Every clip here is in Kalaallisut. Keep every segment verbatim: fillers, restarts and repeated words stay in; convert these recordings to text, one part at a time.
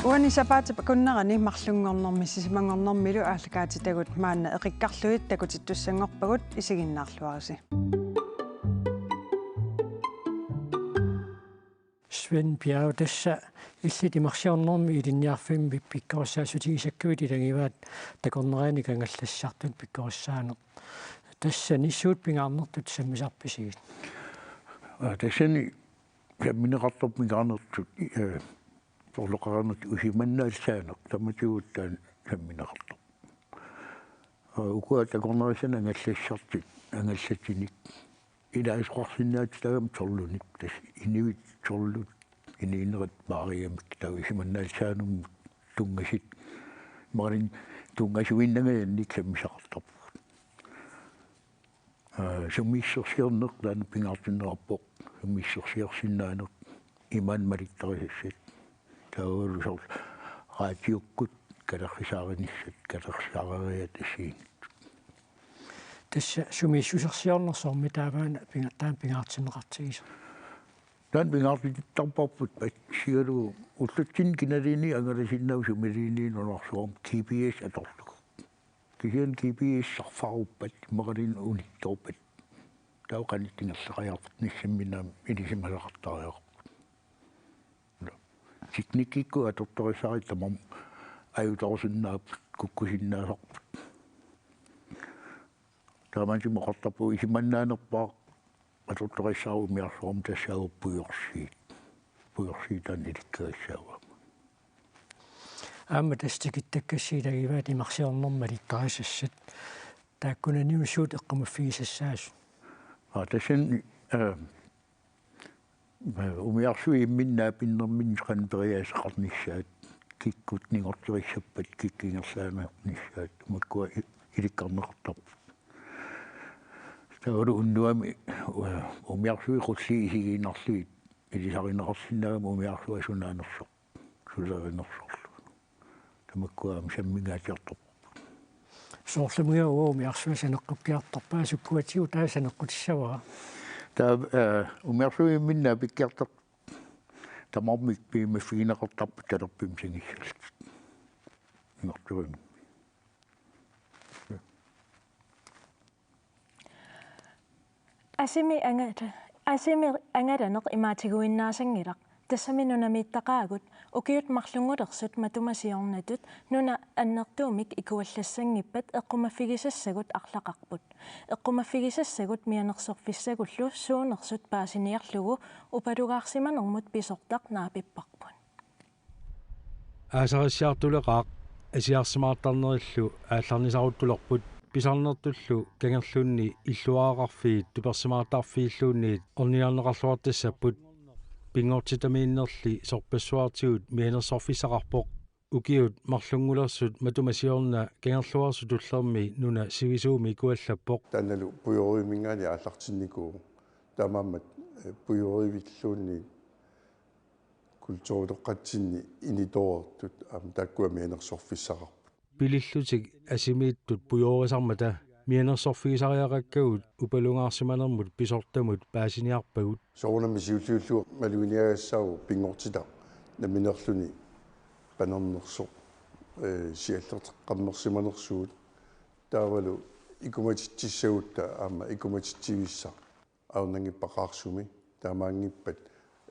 Uani sapaatip akunnerani marlunngornermi sisamanngornermilu aallakaatitagut maanna eqikkarlugit takutittussanngorpagut, isiginnaarluarisi. Svend Bjerg, tassa illit imarsiornermi ilinniarfimmi pikkorissaassutigisakkuit ilagivaat takornarianik angallassisartunut pikkorissaaneq. Tassani suut pingaarnertut sammisarpisigit? Aa, tassani sammineqartarput pingaarnertut, ee, sorleqareernertut isumannaallisaaneq, tamatigut taanna sammineqartarpoq. Aa, ukua takornariassanik angallassisartut angallatsinik ilaasoqarsinnaatitaagamik sorlunik, tassa inuit sorlut, inuunerit paarigamik, taava isumannaallisaanermut tunngasut, imaluunniit tunngasuinnangajannik sammisaqartarpugut. Aa, sumiissorsiorneq taanna pingaartinneqarpoq, sumiissorsiorsinnaaneq, imaanngitsorpassuit. Taavalu soorlu raatiukkut kalerrisaarinissat, kalerrisaariat assigiinngitsut. Tassa sumiissusersiorneq soormi taavaana pinga-, taanna pingaartinneqartigisoq? Taanna pingaartittarparput, assigalugu ullutsinni kinaluunniit angalasinnaavugut sumiluunniit nunarsuarmi G P S atorlugu. Kisianni G P S-erfigippat, imaluunniit unittoorpat, taava qanoq ingerlaqqiarnissamminnaam ilisimasaqartariaqarpoq. Teknikkikkut atortorissaarit tamarmik ajutoorsinnaapput, kukkusinnaasarput. Taamaattumik oqartarpugut isumannaanerpaaq atortorissaarutit umiarsuarmi, tassaavoq pujorsiit. Pujorsiit taanna ilikkagassaagut. Aamma tassa tikittakkassi ilagivaat imarsiornermi malittarisassat. Taakkunanilu suut eqqumaffigisassaasut? Aa, tassani, ee, umiarsuit imminnut naapinnerminni qanoq periaaseqarnissaat, kikkut ningorterissappat, kikkut ingerlaannarnissaat, makkua i-, ilikkarneqartarput. Taavalu unnuami, ee, umiarsuit qulliit isigiinnarlugit ilisarineqarsinnaagami umiarsuaq sunaanersoq, sulerinersorlu. Tamakkua aamma sammingaatsiartorput. Soorlumi umiarsuaq saneqqukkiartorpaa, sukkuatigut taava saneqqutissavaa? Taava, ee, umiarsuit imminnut naapikkiartortut tamarmik piumaffigineqartarput talerpimmik sangissallutik. Ningorterinermi. Asimi angala-, asimi angalaneq imaattiguinnaasanngilaq. Tassami nunamiittaqaagut, ukiut marlunngulersut matuma siornatut nuna annertuumik ikuallassanngippat eqqumaffigisassagut arlaqarput. Eqqumaffigisassagut mianersorfissagullu suunersut paasiniarlugu upalugaarsimanermut pisortaq naapipparput. Aasarissiartuleqaaq, asiarsimaartarnerillu aallarnisaruttulerput, pisarnertullu kangerlunni illuaraqarfiit tupersimaartarfiilluunniit ornigarneqarluartassapput. Pinngortitamiinnerli sorpassuartigut mianersorfissaqarpoq. Ukiut marlunngulersut matuma siorna Kangerluarsuk Tullermi nuna sivisuumik ikuallappoq. Taannalu pujorivimminngaanniit aallartinnikuuvoq. Taamaammat, ee, pujorivilluunniit kulturitoqqatsinni initoortut aamma taakkua mianersorfissaqarput. Pilillutik asimiittut pujorisarmata mianersorfigisariaqakkagut upalugaarsimanermut pisortamut paasiniarpagut. Soorunami siulliullugu maluginiagassaavoq pinngortitaq nammineerluni panernersoq, ee, siallerteqqammersimanersugut, taavalu ikumatitsissagutta aamma ikumatitsivissaq ajornanngippat qaarsumi, taamaanngippat,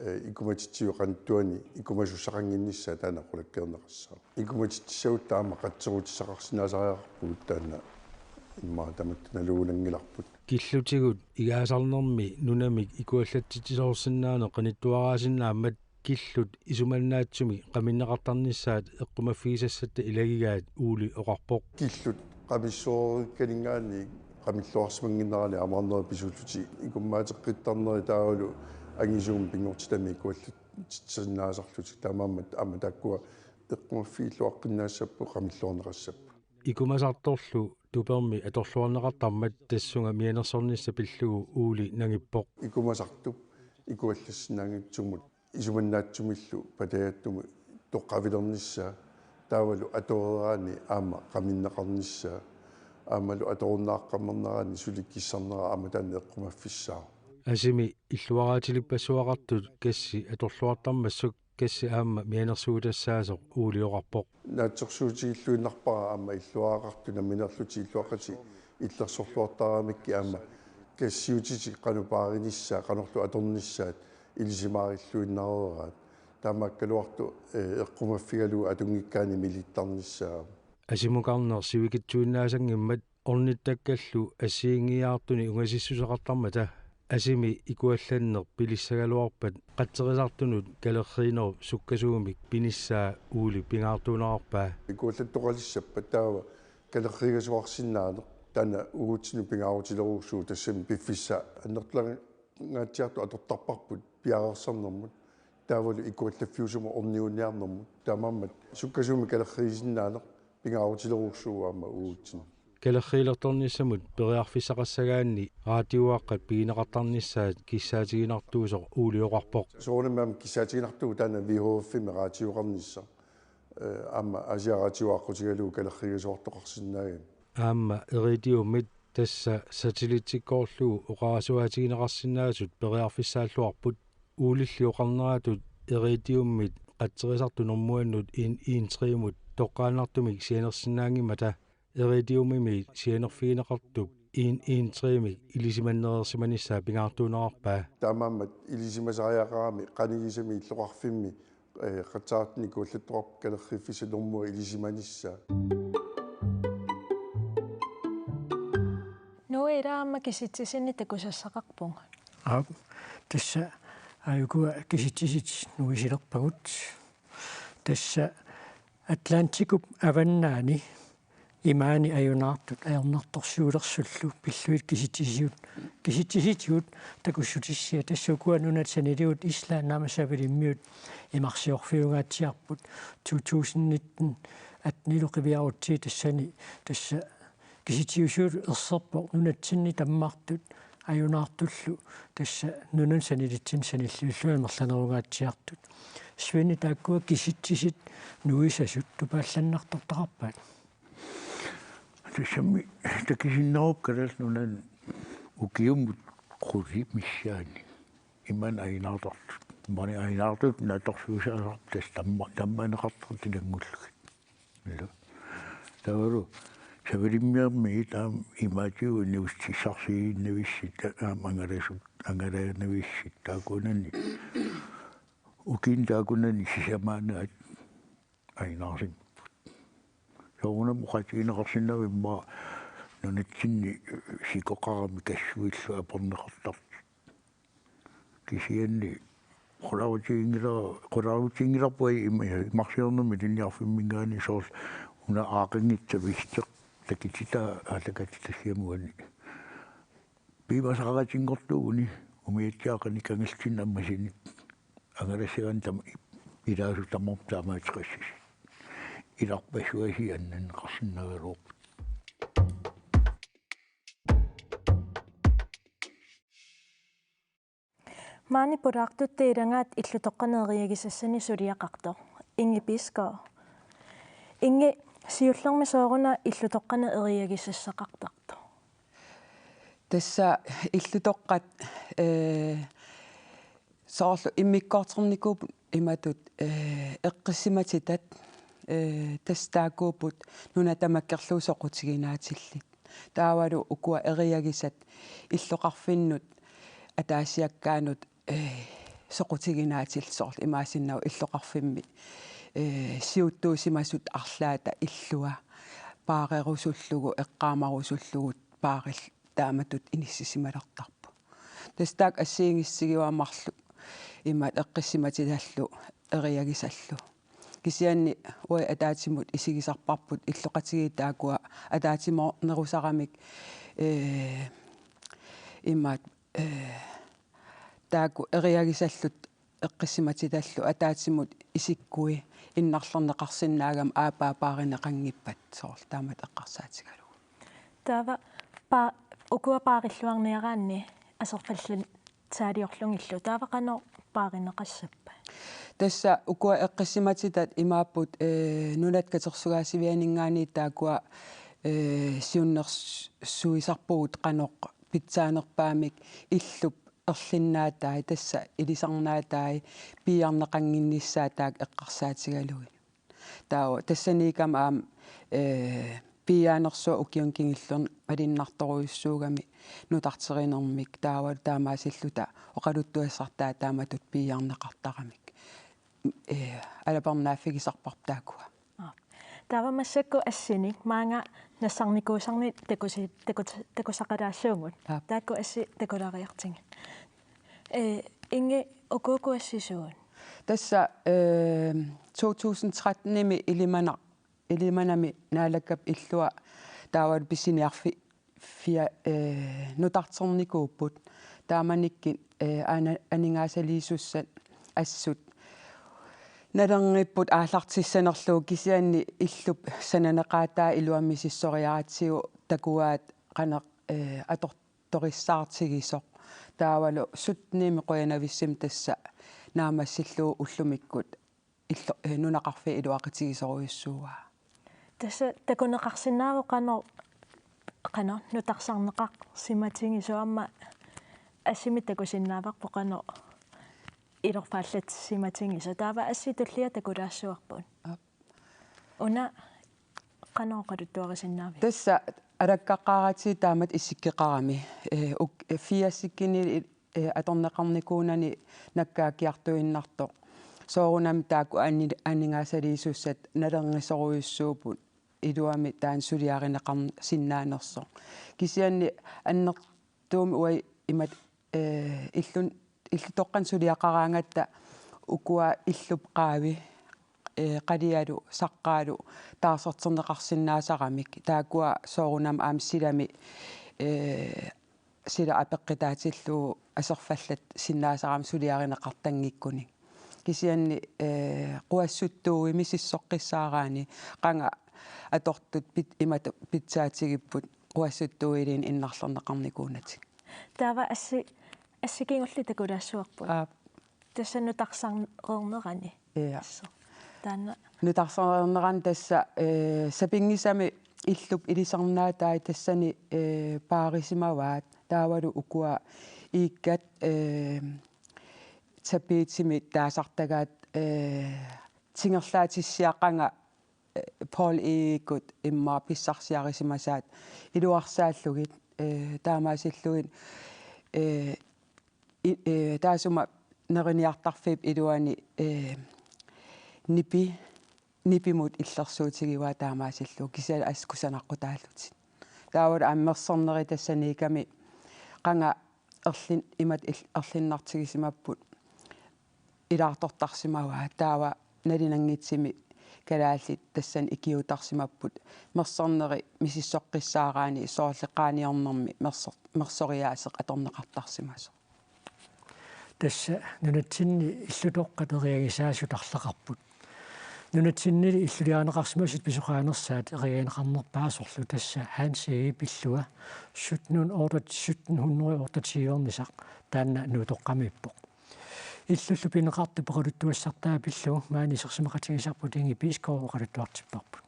ee, ikumatitsivik qanittuani ikumasussaqannginnissaa taanna qulakkeerneqassaaq. Ikumatitsissagutta aamma qatserutissaqarsinnaasariaqarpugut, taanna immaqa tamatta nalugunanngilarput. Killutigut igaasarnermi nunamik ikuallatsitsisoorsinnaaneq qanittuaraasinnaammat killut isumannaatsumik qaminneqartarnissaat eqqumaffigisassatta ilagigaat Uuli oqarpoq. Killut qamissoorikkaningaanniit qamilluarsimannginnerani amaarnerit pisuullutik ikummaateqqittarneri taavalu angisuumik pinngortitami ikuallatsinnaasarlutik, taamaammat aamma taakkua eqqumaffigilluaqqinnaassapput, qamilluarneqassapput. Ikumasartorlu tupermi atorluarneqartarmat tassunga mianersornissaq pillugu Uuli nangippoq. Ikumasartup ikuallassinnaanngitsumut isumannaatsumillu patajaatsumut toqqavilernissaa, taavalu atoreeraanni aamma qaminneqarnissaa, aammalu atorunnaaqqammerneraanni suli kissarnera aamma taanna eqqumaffissaavoq. Asimi illuaraatilippassuaqartut kassi atorluartarmassuk kassi aamma mianersuutassaasoq Uuli oqarpoq. Naatsorsuutigilluinnarpara aamma illuaraqartut nammineerlutik illuaqqatik illersorluartaramikkit aamma kassiutitik qanoq paarinissaat, qanorlu atornissaat ilisimaarilluinnareraat. Taamaakkaluartoq eqqumaffigalugu atunngikkaanni milittarnissaa. Asimukarneq sivikitsuinnaasanngimmat ornittakkallu assigiinngiiaartunik ungasissuseqartarmata asimi ikuallanneq pilissagaluarpat qatserisartunut kalerriinerup sukkasuumik pinissaa Uuli pingaartuunerarpaa. Ikuallattoqalissappat taava kalerriigasuarsinnaaneq taanna uagutsinnut pingaarutilerujussuuvoq tassami piffissaq annertulaa- ngaatsiartut atortarparput piareersarnermut taavalu ikuallaffiusumut orniguniarnermut taamaammat sukkasuumik kalerriisinnaaneq pingaarutilerujussuuvoq aamma uagutsinnut. Kalerriilertornissamut periarfissaqassagaanni raatiuaqqat pigineqartarnissaat kissaatiginartuusoq Uuli oqarpoq. Soorunami aamma kissaatiginartuuvoq taanna V H F-imi raatiueqarnissaq aamma Aasiaat Raatiua aqqutigalugu kalerriigasuartoqarsinnaagami. Aamma Iridiummit tassa satellittikkoorlugu oqarasuaatigineqarsinnaasut periarfissaalluarput. Uulilli oqarneratut Iridiummit qatserisartut normuannut en en tre-mut toqqaannartumik sianersinnaanngimmata Iridiummimi sianerfigineqartup en en tre-mik ilisimannereersimanissaa pingaartuunerarpaa. Taamaammat ilisimasariaqarami qanigisami illoqarfimmi qatsaartinikuallattoqarpoq kalerriiffissap normua ilisimanissaa. Nuup ila aamma kisitsisinik takusassaqarpunga. Aap, tassa aajukua kisitsisit nuisilerpagut. Tassa Atlantikup avannaani imaani ajunaartut ajornartorsiulersullu pillugit kisitsisigut kisitsisitigut takussutissiat tassa ukua nunat saniligut Island aamma Savalimmiut imarsiorfiungaatsiarput to tusind nitten attenilu qiviarutsigit tassani tassa kisitsisigut erserpoq nunatsinni tammartut ajunaartullu tassa nunani sanilitsinni sanilliullugu amerlanerungaatsiartut. Sveni taakkua kisitsisit nuisasut tupaallannartortaqarpaat. Tassami takusinnaavarput Kalaallit Nunaanni ukiumut qulit missaanni imaani ajunaartartut. Imaani ajunaartut naatsorsuusaasarput tassa tamma tammaanneqartartut ilanngullugit. Ilaa. Taavalu Savalimmiarmiit aamma imaatigut inuussutissarsiinnavissut aamma angalasut angalaannavissut taakkunani ukiuni taakkunani sisamaannaat ajunaarsimapput. Soorunami oqaatigineqarsinnaavoq immaqa nunatsinni sikoqarami kassuillu aporneqartartut. Kisianni qularutigingila qularutigingilaapput ima imarsiornermi ilinniarfimminngaanniit soorlu una aaqqinngitsoq Visti takutitaa aallakaatitassiamugani. Piumasaqatinngortuuguni umiatsiaaqanik angallatsinnik ammasinik angalassagaanni tama ilaasut tamarmik taamaateqassasut. Ilarpassuasii annaanneqarsinnaagaluarput. Maani pulaartuttut ilagaat illutoqqaneq eriagisassani suliaqartoq Inge Bisgaard. Inge, siullermik sooruna illutoqqaneq eriagisassaqartartoq? Tassa illutoqqat ee soorlu immikkoortornikuupput imatut ee eqqissimatitat ee tassa taakkuupput nunat tamakkerlugu soqutiginaatsillit. Taavalu ukua eriagisat illoqarfinnut ataasiakkaanut ee soqutiginaatsillit soorlu imaassinnaavoq illoqarfimmi ee siuttuusimasut arlaata illua paarerusullugu eqqaamarusullugu paaril taamatut inissisimalertarput. Tassa taakku assigiinngissutigivaa marluk imaat eqqissimatitallu eriagisallu. Kisianni uagut ataatsimut isigisarparput illoqatigiit taakkua ataatsimoornerusaramik ee imaat ee taakku eriagisallu eqqissimatitallu ataatsimut isikkui innarlerneqarsinnaagami aappaa paarineqanngippat soorlu taamatut eqqarsaatigalugu. Taava pa- ukua paarilluarniaraanni aserfallatsaaliorlugillu taava qanoq paarineqassappat? Tassa ukua eqqissimatitat imaapput ee nunat katersugaasivianinngaanniit taakkua ee siunnersuisarpugut qanoq pitsaanerpaamik illup erlinnaatai, tassa ilisarnaatai, piiarneqannginnissaat taakku eqqarsaatigalugit. Taava tassaniikkami aamma, ee, piiaanersuaq ukiuni kingullerni malunnartorujussuugami nutarterinermik, taava taamaasilluta oqaluttuassartaa taamatut piiarneqartaramik, ee, alapernaaffigisarparput taakkua. Aap. Taava massakkut assinik maanga nassarnikuusarnik takusi-, taku-, takusaqalaassuugut. Aap. Taakku assit takulaariartigit. Ee, Ingi, uku uku assit suut? Tassa, ee, to tusind tretten-imi Ilimanaq, Ilimanami Naalakkap illua taavalu pisiniarfi-, fia-, ee, nutarternikuupput. Taamanikkut, ee, ana-, aningaasaliisussat assut nalornipput aallartissanerlugu, kisianni illup sananeqaataa iluamik misissoriaratsigu takuaat qanoq, ee, atortorissaartigisoq. Taavalu sytten-imi qujanavissumik tassa naammassillugu ullumikkut illo-, ee, nunaqarfiit iluaqutigisorujussuuaa. Tassa takuneqarsinnaavoq qanoq, qanoq nutarsarneqarsimatigisoq, aamma assimi takusinnaavarput qanoq ilorfaallatissimatigisoq. Taava assit tulliat takulaassuarput. Aap. Una qanoq oqaluttuarisinnaaviuk? Tassa alakkaqqaaratsigu taamatut isikkoqarami. Ee, uk-, ee, firsikkunni, ee, atorneqarnikuunani nakkaakkiartuinnartoq. Soorunami taakku ani-, aningaasaliisussat nalornisorujussuupput, iluamik taanna suliarineqarsinnaanersoq. Kisianni annertuumik uagut imatut, ee, illun-, illutoqqanut suliaqaraangatta ukua illup qaavi, ee, qalialu saqqaalu taarserterneqarsinnaasaramik. Taakkua soorunami aamma silami, ee, sila apeqqutaatillugu aserfallatsinnaasarami suliarineqartanngikkunik. Kisianni, ee, quassuttuui misissoqqissaaraanni qanga atortut pit-, imatut pitsaatigipput quassuttuuilinnut innarlerneqarnikuunatik. Taava assit, assit kingulliit takulaassuarput. Aap. Tassa nutarsarneqarnerani. Ja. Assut. Taanna. Nutarsarneqarnerani tassa, ee, sapinngisamik illup ilisarnaatai tassani, ee, paarisimavaat. Taavalu ukua iikkat, ee, tapetimik taasartagaat, ee, tingerlaatissiaq qanga, ee, Poul Egedekut immaqa pissarsiarisimasaat iluarsaallugit, ee, taamaasillugit, ee, i-, ee, taassuma neriniartarfiup iluani, ee, nipi-, nipimut illersuutigivaat taamaasillugu, kisianni assut kusanaqutaallutik. Taavalu aamma merserneri tassaniikkami qanga erlin-, imatut il-, erlinnartigisimapput ilaartortarsimavaat, taava nalunanngitsumik kalaallit tassani ikiuuttarsimapput merserneri misissoqqissaaraanni soorlu qaaniornermi mersor-, mersoriaaseq atorneqartarsimasoq. Tassa nunatsinni illutoqqat eriagisaasut arlaqarput. Nunatsinnili illuliarineqarsimasut pisoqaanersaat eriagineqarnerpaasorlu, tassa Hans Egedep illua sytten hundrede, sytten hundrede otteogtyve-ernisaq taanna nuutoqqamiippoq. Illullu pineqartup oqaluttuassartaa pillugu maani isersimaqatigisarput Ingi Bisgaard oqaluttuartipparput.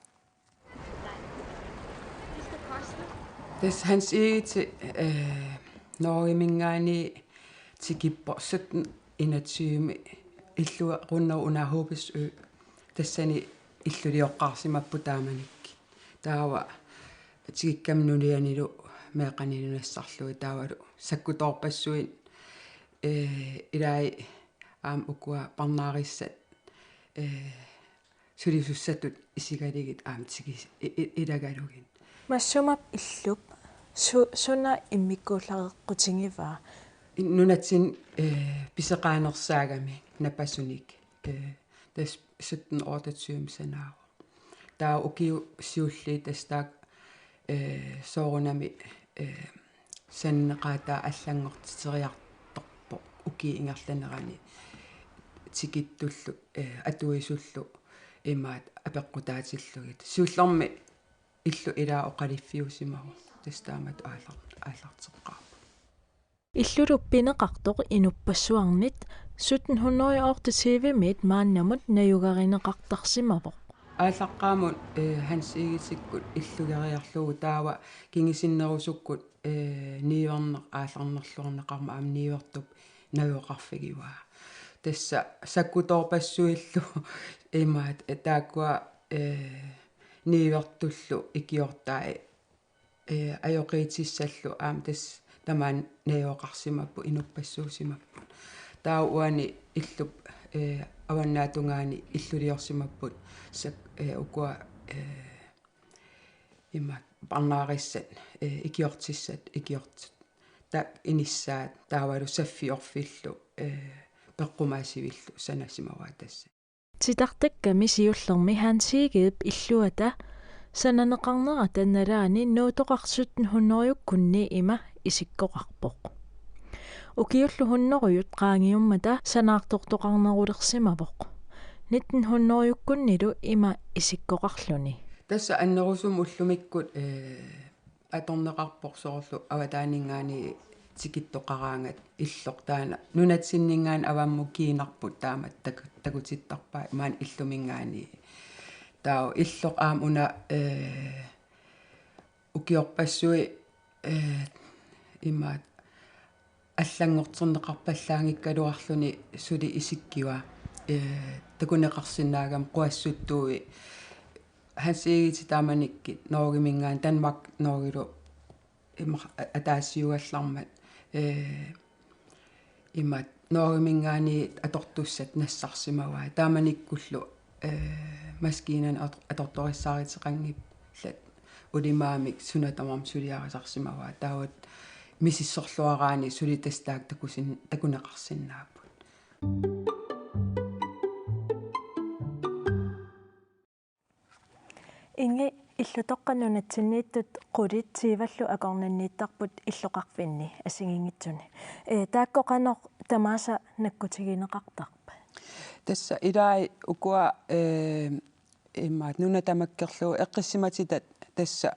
Tassa Hans Egede, øh, Norgeminngaanniit tikippoq sytten enogtyve, illua Rundnævnet under Hobbes Ø. Tassani illulioqqaarsimapput taamanikkut. Taava tikikkami nulianilu meeqqanilu nassarlugit, taavalu sakkutoorpassuit, øh, ilai aamma ukua parnaarissat, øh, sulisussatut isigalugit aamma tigi-, i-, i-, ilagalugit. Massumap illup su-, suna immikkuullareqqutigivaa? Nunatsinni, øh, pisoqaanersaagami napasunik, øh, tassa sytten otteogtyve sanaavoq. Taava ukiut siulliit tassa taakku, øh, soorunami, øh, sananeqaataa allanngortiteriartorpoq ukiup ingerlanerani tikittullu, øh, atuisullu imaattoq apeqqutaatillugit. Siullermik illu ilaa oqaluffiusimavoq, tassa taamatut aallar-, aallarteqqaarpoq. Illullu pineqartoq inuppassuarnit sytten hundrede otteogtyve-miit maannamut najugarineqartarsimavoq. Aallaqqaammut, eh, Hans Egedsikkut illugeriarlugu taava kingusinnerusukkut, eh, niuerneq aallarnerluarneqarmat aamma niuertup najugaqarfigivaa. Tassa sakkutoorpassuillu imaat, eh, taakkua, eh, niuertullu ikiortai, eh, ajoqiitissallu aamma tassa tamaani najugaqarsimapput, inuppassuusimapput. Taava uani illup, eh, avannaatungaani illuliorsimapput sak-, eh, ukua, eh, ima parnaarissat, eh, ikiortissat, ikiortut. Taakku inissaat taavalu saffiorfillu, eh, peqqumaasivillu sanasimavaat tassa. Titartakkami siullermi Hans Egedep illuata sananeqarnerata nalaani nuutoqartut hundredekkunni ima isikkoqarpoq. Ukiullu hundredet qaangiummata sanaartortoqarnerulersimavoq. Nitten hundredekkunnilu ima isikkoqarluni. Tassa annerusumik ullumikkut, eh, atorneqarpoq soorlu avataaninngaanniit tikittoqaraangat illoq taanna. Nunatsinninngaanniit avammut kiinarput taamatut tak-, takutittarpaat imaanni illuminngaanniit. Taava illoq aamma una, eh, ukiorpassui, eh, imaat allanngortinneqarpallaanngikkaluarluni suli isikkiva, eh, takuneqarsinnaagami quassuttuui Hans Egedep taamanikkut Norgeminngaanniit, Danmark Norgelu ima ataasiugallarmat, eh, imaat Norgeminngaanniit atortussat nassarsimavai. Taamanikkullu, eh, maskiinani at-, atortorissaaruteqanngillat ulimaamik suna tamarmi suliarisarsimavai. Taava misissorluaraanni suli tassa taakku takusin-, takuneqarsinnaapput. Inge, illutoqqat nunatsinniittut qulit tyvellu akornanniittarput illoqarfinni assigiinngitsuni. Eh, taakku qanoq tamaasa nakkutigineqartarpat? Tassa ilai ukua, eh, imaat nuna tamakkerlugu eqqissimatitat tassa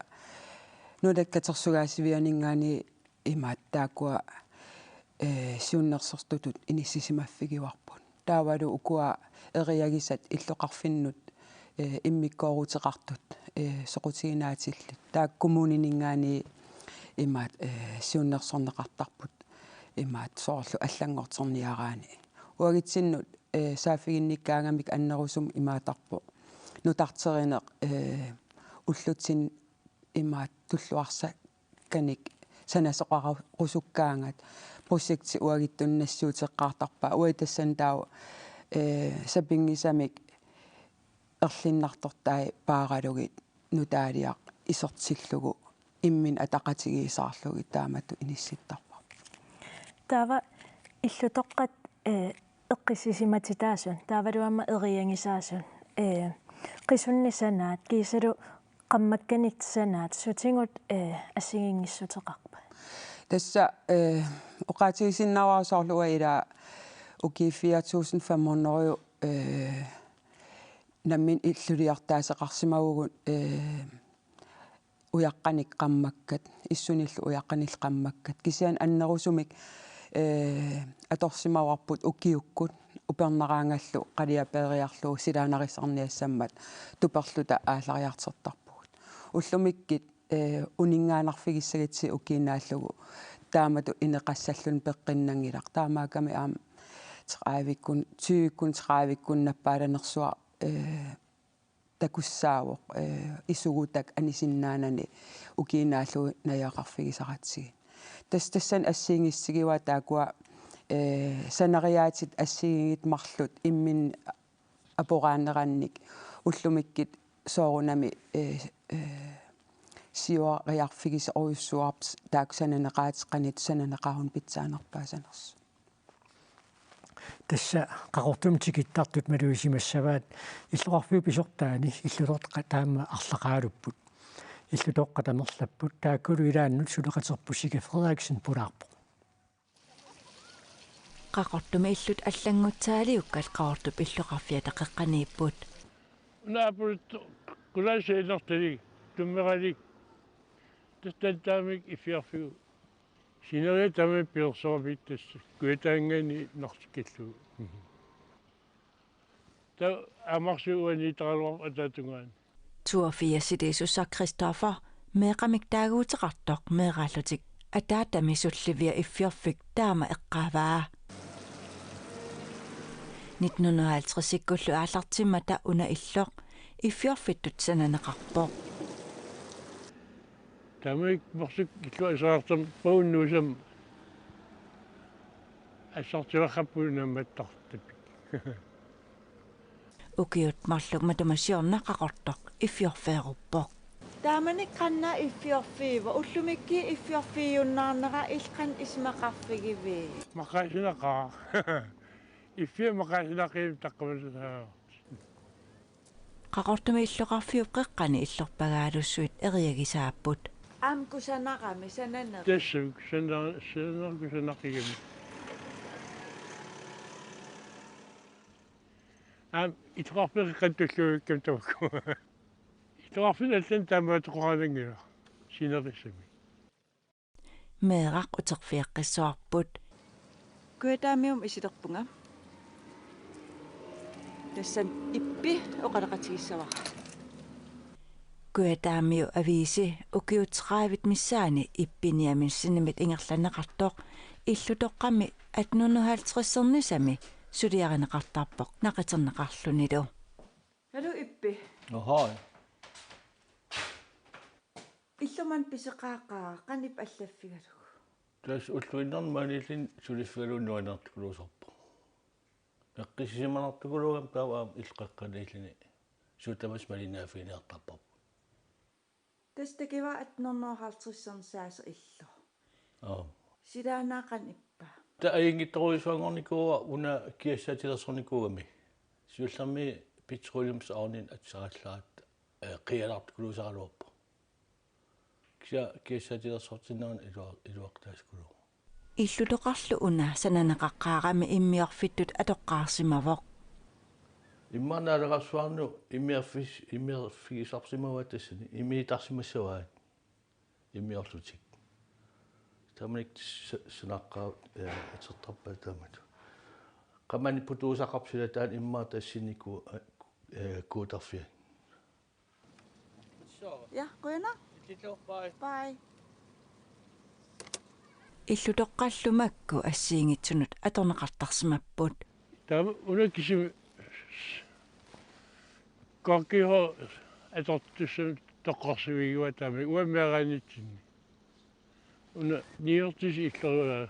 nunat katersugaasivianinngaanniit imaat taakkua, eh, siunnersortutut inissisimaffigivarput. Taavalu ukua eriagisat illoqarfinnut, eh, immikkoorutiqartut, eh, soqutiginaatsillit. Taakku kommunininngaanniit imaat, eh, siunnersorneqartarput imaat soorlu allanngorterniaraanni. Uagutsinnut, eh, saaffiginnikkaangamik annerusumik imaattarpoq nutarterineq, eh, ullutsinni imaat tulluarsa- kanik sanasoqarusukkaangat projekti uagutsinnut nassuuteqqaartarpaat. Uagut tassani taava, eh, sapinngisamik erlinnartortai paaralugit nutaaliaq isertillugu imminut ataqatigiissaarlugit taamatut inissittarparput. Taava illutoqqat, eh, eqqissisimatitaasun, taavalu aamma eriagisaasun, eh, qisunnik sanaat, kiisalu qarmakkanik sanaat, sutigut, eh, assigiinngissuteqarpat? Tassa, eh, oqaatigisinnaavara soorlu uanga ilaa ukiut fire tusind fem hundrede, eh, nammineq illuliortaaseqarsimavugut, eh, ujaqqanik qarmakkat, issunillu ujaqqanillu qarmakkat. Kisianni annerusumik, eh, atorsimavarput ukiukkut, upernaraangallu qaliapeeriarlugu silaannarissarniassammat tuperluta aallariartortarpugut. Ullumikkut, eh, uninngaannarfigissagatsigu ukiinnaallugu taamatut ineqassalluni peqqinnanngilaq. Taamaakkami aamma tredivekkut, tyvekkut, tredivekkut nappaalanersuaq, eh, takussaavoq, eh, isugutak anisinnaanani ukiinnaallugu najugaqarfigisaratsigit. Tassa tassani assigiinngissutigivaa taakkua, eh, sanariaatsit assigiinngitsut marluk imminnut aporaanerannik ullumikkut soorunami, eh, eh, siuariarfigisorujussuuarput taakku sananeqaatit qanoq sananeqaruni pitsaanerpaasanersut. Tassa Qaqortumi tikittartut malugissimassavaat illoqarfiup pisortaani illutoqqat taama arlaqaalupput. Illutoqqat amerlapput, taakkulu ilaannut suleqaterput Sika Frederiksen pulaarpoq. Qaqortumi illut allanngutsaaliukkat Qaqortup illoqarfiata qeqqaniipput. Una apuluttu qulaasiinertalik tummeralik tastattaamik iffiarfigu. Sineriak taama pilersorapiit tassa kujataangaani narsikkallugu. Taava amarsuuani taraluar ataatungaan. Tuafiasiliisussa Christoffer meeqqamik taaguuteqartoq meeraallutik ataatami sullivia iffiorfik taama eqqaavaa. Nitten hundrede og halvtredsikkullu aallartimmata una illoq iffiorfittut sananeqarpoq. Taamik morsuk illu aserartam paunnuusam assartivarrapput nammattartapik. Ukiut marluk matuma siorna Qaqortoq iffiorfeeruppoq. Taamani qanna iffiorfiiva, ullumikkut iffiorfiujunnaarnera illit qanoq isumaqarfigivit? Maqaasinaqaaq. Iffiat maqaasinaqivipput taqqamanisaat. Qaqortumi illoqarfiup qeqqani illorpagaalussuit eriagisaapput. Aamma kusanarami sananera. Tassa kusanar-, kusanarami kusanaqigami. Aamma illoqarfiit qeqqata tulluukkami tamakku. Illoqarfiit allat taamaattoqaraanngilaq sinerissami. Meeraq uterfigeqqissavarput. Kujataamiumut isilerpunga. Tassani ippi oqaloqatigissavara. Kujataamiu aviisi ukiut tredivet missaanni ippini amilsinimit ingerlanneqartoq illutoqqami atten hundrede halvtredsernisami suliarineqartarpoq naqiterneqarlunilu. Hallo ippi. Ohoi. Illuman piseqaaqaa qanip allaffigalugu. Tassa ulluinnarni maaniilluni suliffigalugu nuannertukuluusarpoq. Eqqissisimanartukuluugami taava aamma illoqaqqaniilluni suut tamassi malinnaaffiginiartarparput. Tassa takuva atten hundrede halvtredsernisaasoq illu. Aap. Silaannaaq qanoq ippa? Taava ajunngitsorujussuanngornikuuara una kiassaatilersornikuugami. Siullermik petroleumsovnit atisarallaratta, eh, qiialaartukuluusaraluarpoq. Kisianni kiassaatilersortinnerani ilua-, iluaqutaasukuluuvoq. Illutoqarlu una sananeqaqqaarami immiorfittut atoqqaarsimavoq. Immaqa naalagarsuarnu immiorfis-, immiorfigisarsimavaat tassani, immiitarsimassavaat immiorlutik. Taamanikkut sa-, sanaqqaarut, eh, atortarpaat taamatut. Qamani putuusaqarpoq sila taanna immaqa tassani ku-, eh, kuutarfiat. Ja, qujanaq. Bye. Illutoqqallu makku assigiinngitsunut atorneqartarsimapput. Taava una kisimi kokkihoo atortussamik toqqorsivigivaat taama uanga meeraanitsinni. Una niuertisi illorua.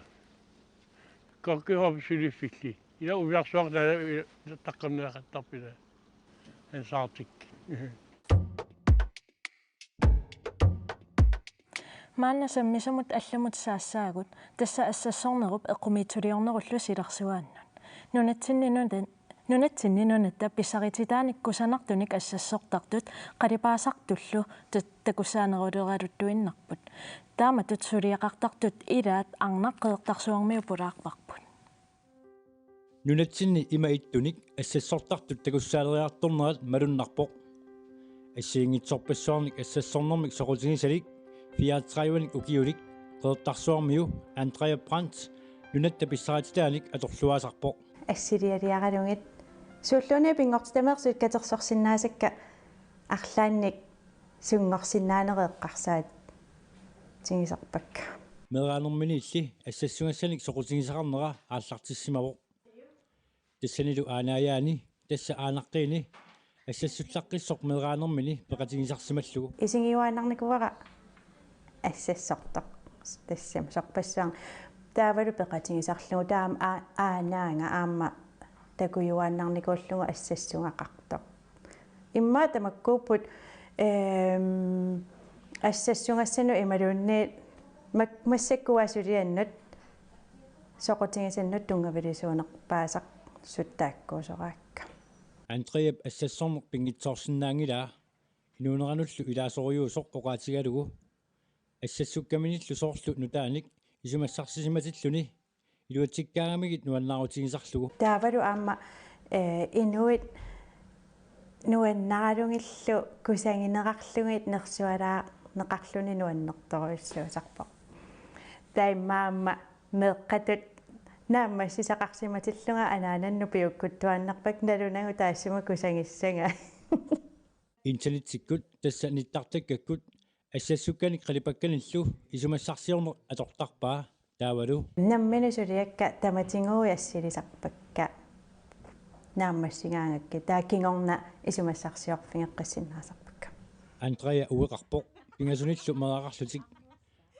Kokkihoop suliffilli. Ila umiarsuaq taala taqqamneqartarput ila. Ansaartik. Maanna sammisamut allamut saassaagut, tassa assassornerup eqqumiitsuliornerullu silarsuaannut. Nunatsinni nunat-, nunatsinni nunatta pissarititaanik kusanartunik assassortartut qalipaasartullu ta-, takussaaneruleraluttuinnarput. Taamatut suliaqartartut ilaat arnaq Qeqertarsuarmiut pulaarparput. Nunatsinni ima ittunik assassortartut takussaaleriartornerat malunnarpoq. Assigiinngitsorpassuarnik assassornermik soqutigisalik fireogtredivenik ukiulik Qeqertarsuarmiu Andrea Brandt nunatta pissarititaanik atorluaasarpoq. Assilialiaralugit suulluunniit pinngortitameersut katersorsinnaasakka arlaannik sunngorsinnaanerit eqqarsaatigisarpakka. Meeraanerminiilli assassugassanik soqutigisaqarnera aallartissimavoq. Tassanilu aanaajaani, tassa aanaqqiini, assassullaqqissoq meeraanermini peqatigisarsimallugu. Isigiuaannarnikuuara assassortoq tassami sorpassuarni. Taavalu peqatigisarlugu taama aa-, aanaanga aamma takujuaannarnikuullugu assassugaqartoq. Immaqa tamakkuupput, ehm, assassugassanut imaluunniit mak-, massakkut suliannut soqutigisannut tunngavilersuunerpaasartut taakkuusoraakka. Andreap assassorneq pinngitsoorsinnaanngilaa, inuuneranullu ilaasorujussuusoq oqaatigalugu assassukkaminillu soorlu nutaanik isumassarsisimalluni iluatsikkaangamigit nuannaarutigisarlugu. Taavalu aamma, eh, inuit nuannaralugillu kusaginerarlugit nersualaarneqarluni nuannertorujussuusarpoq. Taava immaqa aamma meeqqatut Naammassisaqarsimatillunga anaanannut piukkuttuaannarpakka nalunagu taassuma kusagissaga. Internettikkut tassa nittartakkakkut assassukkanik qilipakkanillu isumassarsiorneq atortarpaa taavalu. Nammineq suliakka tamatigut assilisarpakka naammassigaangakkit taava kingorna isumassarsiorfigeqqissinnaasarpakka. Andrea ueqarpoq pingasunillu meeraqarlutik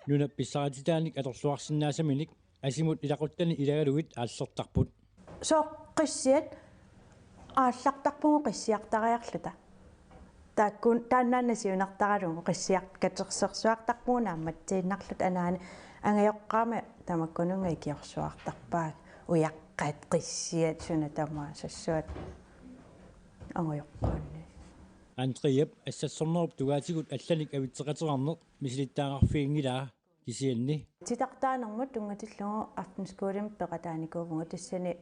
nunap pissarititaanik atorluarsinnaasaminik asimut ilaquttani ilagalugit aallertarput. Sooq qissiat aallartarpugut qissiartariarluta. Taakkun taannaanna siunertaralugu qissiaq katersersuartarpugut naammatsiinnarluta anaana angajoqqaama tamakkununnga ikiorsuartarpaat ujaqqat qissiat suna tamaat sassuat angajoqqaanni. Andreap assassornerup tungaatigut allanik avitseqateqarneq misilittagaqarfiginngilaa kisianni. Titartaanermut tunngatillugu aftenskolemut peqataanikuuvugut tassani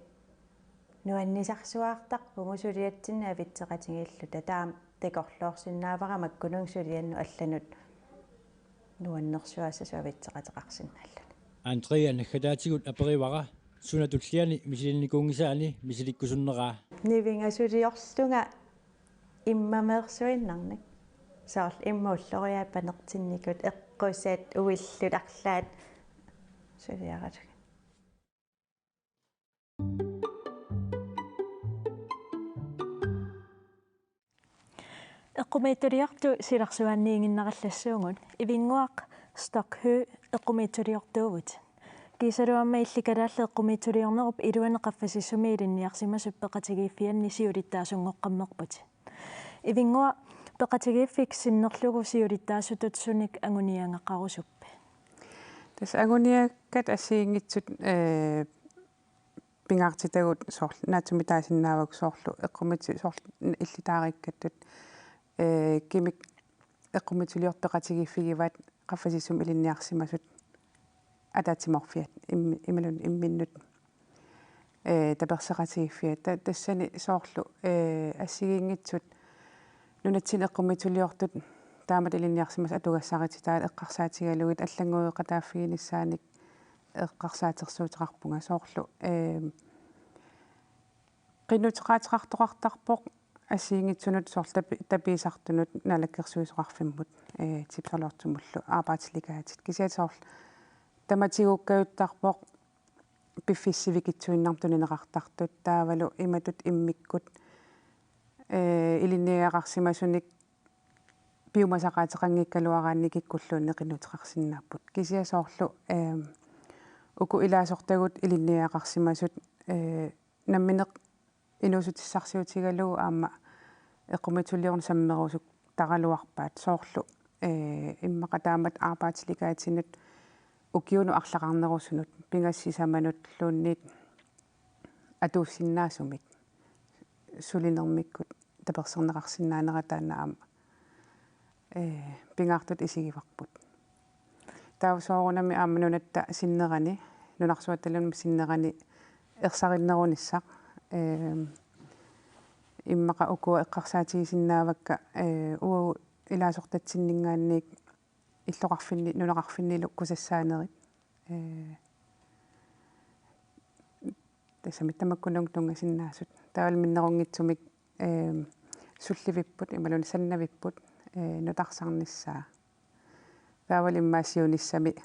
nuannisarsuartarpugut suliatsinnik avitseqatigiilluta taama takorloorsinnaavara makkununnga suliannut allanut nuannersuassasut avitseqateqarsinnaalluni. Andrea naggataatigut aperivara suna tulliani misilinnikuunngisaani misilikkusunneraa. Nivingasuliorlunga immameersuinnarnik. Soorlu imma ulloriaat panertinnikut eqqusat uillut arlaat suliaralugit. Eqqumiitsuliortut silarsuanniiginnarallassuugut Ivinnguaq Stock Høegh eqqumiitsuliortuuvutit. Kiisalu aamma Illit Kalaallit Eqqumiitsuliornerup iluani qaffasissumi ilinniarsimasut peqatigiiffianni siulittaasunngoqqammerputit. Ivinnguaq, peqatigiiffik sinnerlugu siulittaasutut sunik anguniagaqarusuppit? Tassa anguniakkat assigiinngitsut, ee, pingaartitagut soorlu naatsumik taasinnaavagut soorlu eqqumiitsu-, soorlu illit taariikkattut, ee, kimik eqqumiitsuliortut peqatigiiffigivaat qaffasissumi ilinniarsimasut ataatsimoorfiat im-, imaluunniit imminnut, ee, tapersersoqatigiiffiat. Ta-, tassani soorlu, ee, assigiinngitsut nunatsinni eqqumiitsuliortut taamatut ilinniarsimasut atugassarititaat eqqarsaatigalugit allanngueqataaffiginissaanik eqqarsaatersuuteqarpunga soorlu, ee, qinnuteqaateqartoqartarpoq assigiinngitsunut soorlu tapi-, tapiisartunut naalakkersuisoqarfimmut, ee, tipsalortumullu Arbejdslegatet. Kisianni soorlu tamatigukkaajuttarpoq piffissaq sivikitsuinnarmik tunineqartartut taavalu imatut immikkut, ee, ilinniagaqarsimasunik piumasaqaateqanngikkaluaraanni kikkulluunniit qinnuteqarsinnaapput. Kisianni soorlu, ee, uku ilaasortagut ilinniagaqarsimasut, ee, nammineq inuussutissarsiutigalugu aamma eqqumiitsuliorneq sammerusuttaraluarpaat soorlu, ee, immaqa taamatut Arbejdslegatinut ukiunut arlaqarnerusunut pingasut sisamanulluunniit atuussinnaasumik sulinermikkut taperserneqarsinnaanera taanna aamma, ee, pingaartutut isigivarput. Taava soorunami aamma nunatta sinnerani, nunarsuattaluunniit sinnerani ersarinnerunissaq, ee, immaqa ukua eqqarsaatigisinnaavakka, ee, uagut ilaasortatsinninngaanniit illoqarfinni-, nunaqarfinnilu kusassaanerit. Ee, tassami tamakkununnga tunngasinnaasut. Taavalu minnerunngitsumik, ee, sullivipput, imaluunniit sannavipput, ee, nutarsarnissaa. Taavalu immaqa siunissami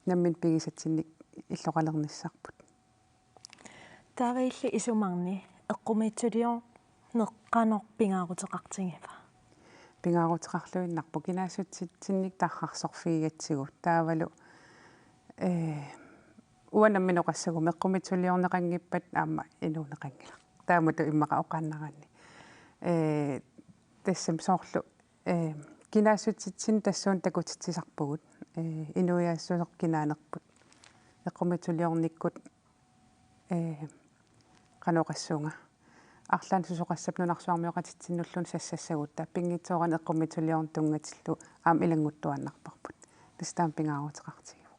nammineq pigisatsinnik illoqalernissarput. Taava illit isumarni eqqumiitsuliorneq qanoq pingaaruteqartigiva? Pingaaruteqarluinnarpoq kinaassutsitsinnik tarrarsorfigigatsigu. Taavalu, ee, uanga nammineq oqassaguma eqqumiitsuliorneqanngippat aamma inuuneqanngilaq. Taamatut immaqa oqaannaraanni. Ee, tassami soorlu, ee, kinaassutsitsinni tassuuna takutitsisarpugut. Ee, inuiaassuseq kinaanerput. Eqqumiitsuliornikkut, ee, qanoq oqassuunga. Arlaannik susoqassappat nunarsuarmioqatitsinnulluunniit sassassagutta. Pinngitsoorani eqqumiitsuliorneq tunngatillugu aamma ilannguttuaannarparput. Tassa taanna pingaaruteqartigivoq.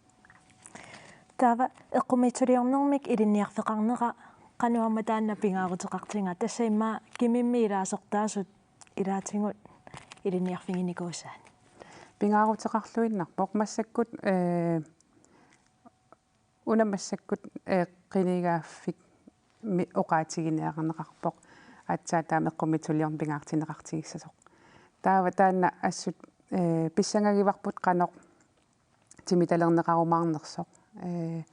Taava eqqumiitsuliornermik ilinniarfeqarnera qanoq aamma taanna pingaaruteqartigaa, tassa immaqa kimimmi ilaasortaasut ilaatigut ilinniarfiginikuusaat? Pingaaruteqarluinnarpoq massakkut, ee, una massakkut, eh, qinigaaffik mi-, oqaatiginiarneqarpoq aatsaat taama eqqumiitsuliorneq pingaartinneqartigissasoq. Taava taanna assut, eh, pissangagivarput qanoq timitalerneqarumaarnersoq. Eh,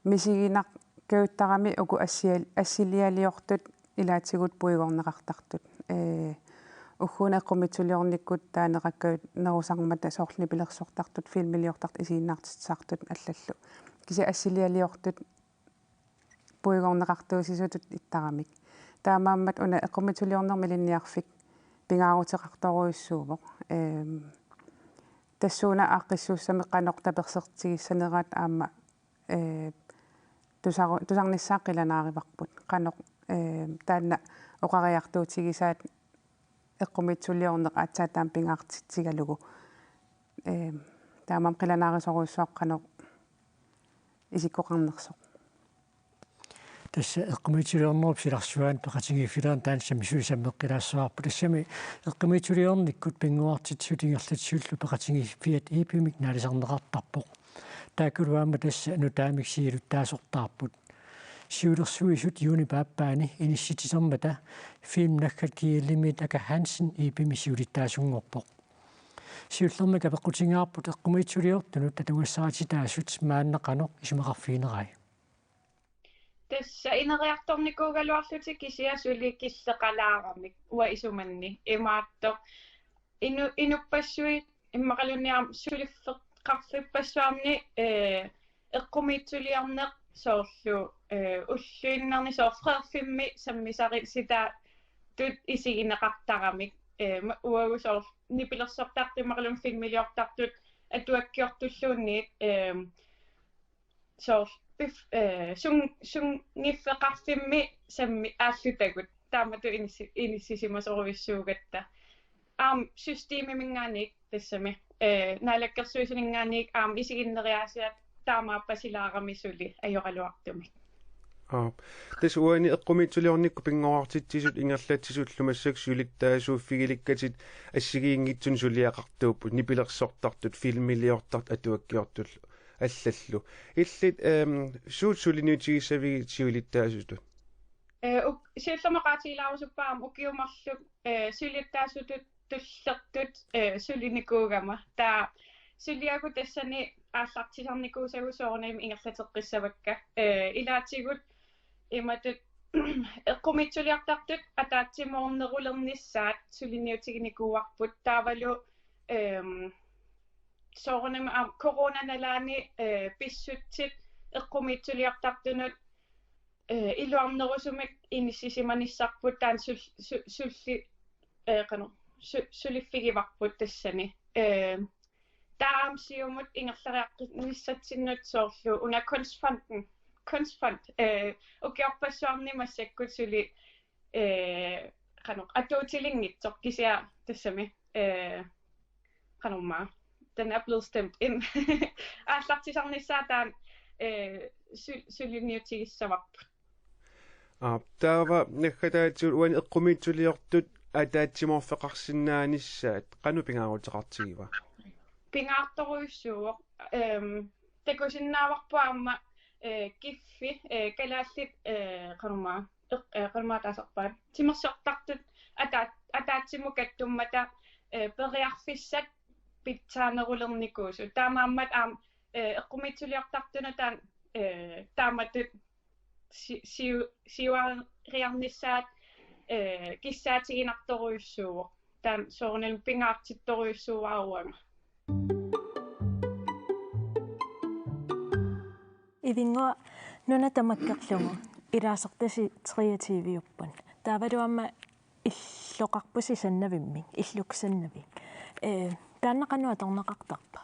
misiginartuuttarami uku assial-, assilialiortut ilaatigut puigorneqartartut. Eh, ugguuna eqqumiitsuliornikkut taaneqakkagut nerusarmata soorlu nipilersortartut, filmiliortartut, isiginnaartitsisartut allallu. Kisianni assilialiortut puigorneqartuusisutut ittaramik. Taamaammat una eqqumiitsuliornermi ilinniarfik pingaaruteqartorujussuuvoq. Ehm, tassuuna aaqqissuussamik qanoq tapersertigissaneraat aamma, eh, tusaru-, tusarnissaat qilanaarivarput. Qanoq, eh, taanna oqariartuutigisaat eqqumiitsuliorneq aatsaat taama pingaartitsigalugu. Ehm, taamaammat qilanaarisorujussuaq qanoq isikkoqarnersoq. Tassa eqqumiitsuliornerup silarsuaani peqatigiiffilerneq taanna sammisui sammeqqilaassavarput. Tassami eqqumiitsuliornikkut pinnguartitsisut ingerlatsisullu peqatigiiffiat E P-mik naalisarneqartarpoq. Taakkulu aamma tassa nutaamik siulittaasortaarput. Siulersuisut juunip aappaani inissitsitermata filmnaggat G L M-it Aka Hansen E P-mi siulittaasunngorpoq. Siullermik apeqqutigaarput eqqumiitsuliortunut atugassarititaasut maanna qanoq isumaqarfiginerai. Tassa ineriartornikuugaluarlutik kisianni suli killeqalaaramik uanga isumanni imaattoq inu-, inuppassuit immaqaluunniit aamma suliffeqarfippassuarni, eh, eqqumiitsuliorneq soorlu, eh, ulluinnarni soorlu Frederiksbergimi sammisaritaasut isigineqartaramik, eh, ma-, uagut soorlu nipilersortartut immaqaluunniit filmiliortartut atuakkiortulluunniit, eh, soorlu pif-, eh, sun-, sunngiffeqarfimmi sammi aallutagut taamatut inissi-, inissisimasorujussuugatta. Aamma systemiminngaanniit tassami, eh, naalakkersuisuninngaanniit aamma isiginneriaasiat taamaappasilaaramik suli ajoraluartumik. Aap. Tassa uani eqqumiitsuliornikkut pinnguartitsisut ingerlatsisullu massakkut siulittaasuuffigilikkatit assigiinngitsunik suliaqartuupput, nipilersortartut, filmiliortartut, atuakkiortullu allallu. Illit, ehm, suut suliniutigissavigit siulittaasutut? Eh, uk-, siullermik oqaatigilaarusuppara aamma ukiut marluk, eh, siulittaasutut tullertut, eh, sulinikuugama. Taava suliagut tassani aallartisarnikuusagut soorunami ingerlateqqissavakka. Eh, ilaatigut imatut eqqumiitsuliortartut ataatsimoornerulernissaat suliniutiginikuuarput taavalu, ehm, soorunami aamma coronanalaani, eh, pissutsit eqqumiitsuliortartunut, eh, iluarnerusumik inissisimanissarput taanna sul-, su-, sulli-, eh, qanoq, su-, suliffigivarput tassani. Eh, taava aamma siumut ingerlariaqqinissatsinnut soorlu una Kunstfonden, Kunstfond, eh, ukiorpassuarni massakkut suli, eh, qanoq atuutilinngitsoq kisianni tassami, eh, qanormaa, den er blevet stemt ind. Aallartisarnissaa taanna, eh, su-, suliniutigissavarput. Aap, taava naggataatigut uani eqqumiitsuliortut ataatsimoorfeqarsinnaanissaat qanoq pingaaruteqartigiva? Pingaartorujussuuvoq, ehm, takusinnaavarput aamma, eh, kiffi, eh, kalaallit, eh, qanormaa, eq-, eh, qanormaa taasarpaat. Timersortartut ataa-, ataatsimut kattummata, eh, periarfissat pitsaanerulernikuusut. Taamaammat aamma, eh, eqqumiitsuliortartunut taanna, eh, taamatut si-, siu-, siuariarnissaat, eh, kissaatiginartorujussuuvoq. Taanna soorunami pingaartittorujussuuara uanga. Ivinnguaq, nuna tamakkerlugu ilaasartasi treogtyve-upput. Taavalu aamma illoqarpusi Sannavimmik, illuk Sannavik. Eh, taanna qanoq atorneqartarpa?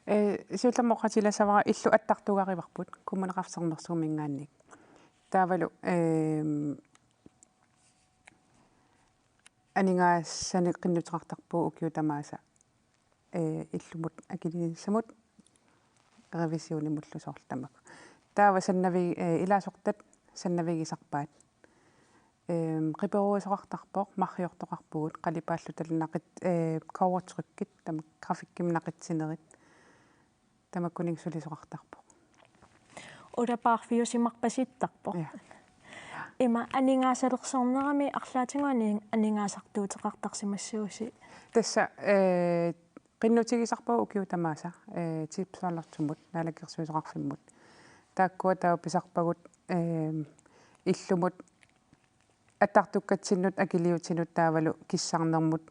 Eh, siullermik oqaatigilassavara illut attartugarivarput Kommuneqarfik Sermersuuminngaanniit. Taavalu, ehm, aningaasanik qinnuteqartarpugut ukiut tamaasa, eh, illumut akilinissamut revisionimullu soorlu tamakku. Taava Sannavi-, eh, ilaasortat Sannavigisarpaat. Ehm, qiperuisoqartarpoq, marriortoqarpugut, qalipaalluta naqit-, eh, kobbertrykkit, tamakku grafikkimik naqitsinerit, tamakkuninnga sulisoqartarpoq. Ulapaarfiusimarpasittarpoq. Ja. Ima aningaasalersornerami arlaatigut aning-, aningaasartuuteqartarsimassuusi. Tassa, eh, qinnutigisarpagut ukiut tamaasa, eh, Tipsøndertimut, Naalakkersuisoqarfimmut. Taakkua taava pisarpagut, eh, illumut attartukkatsinnut akiliutinut taavalu kissarnermut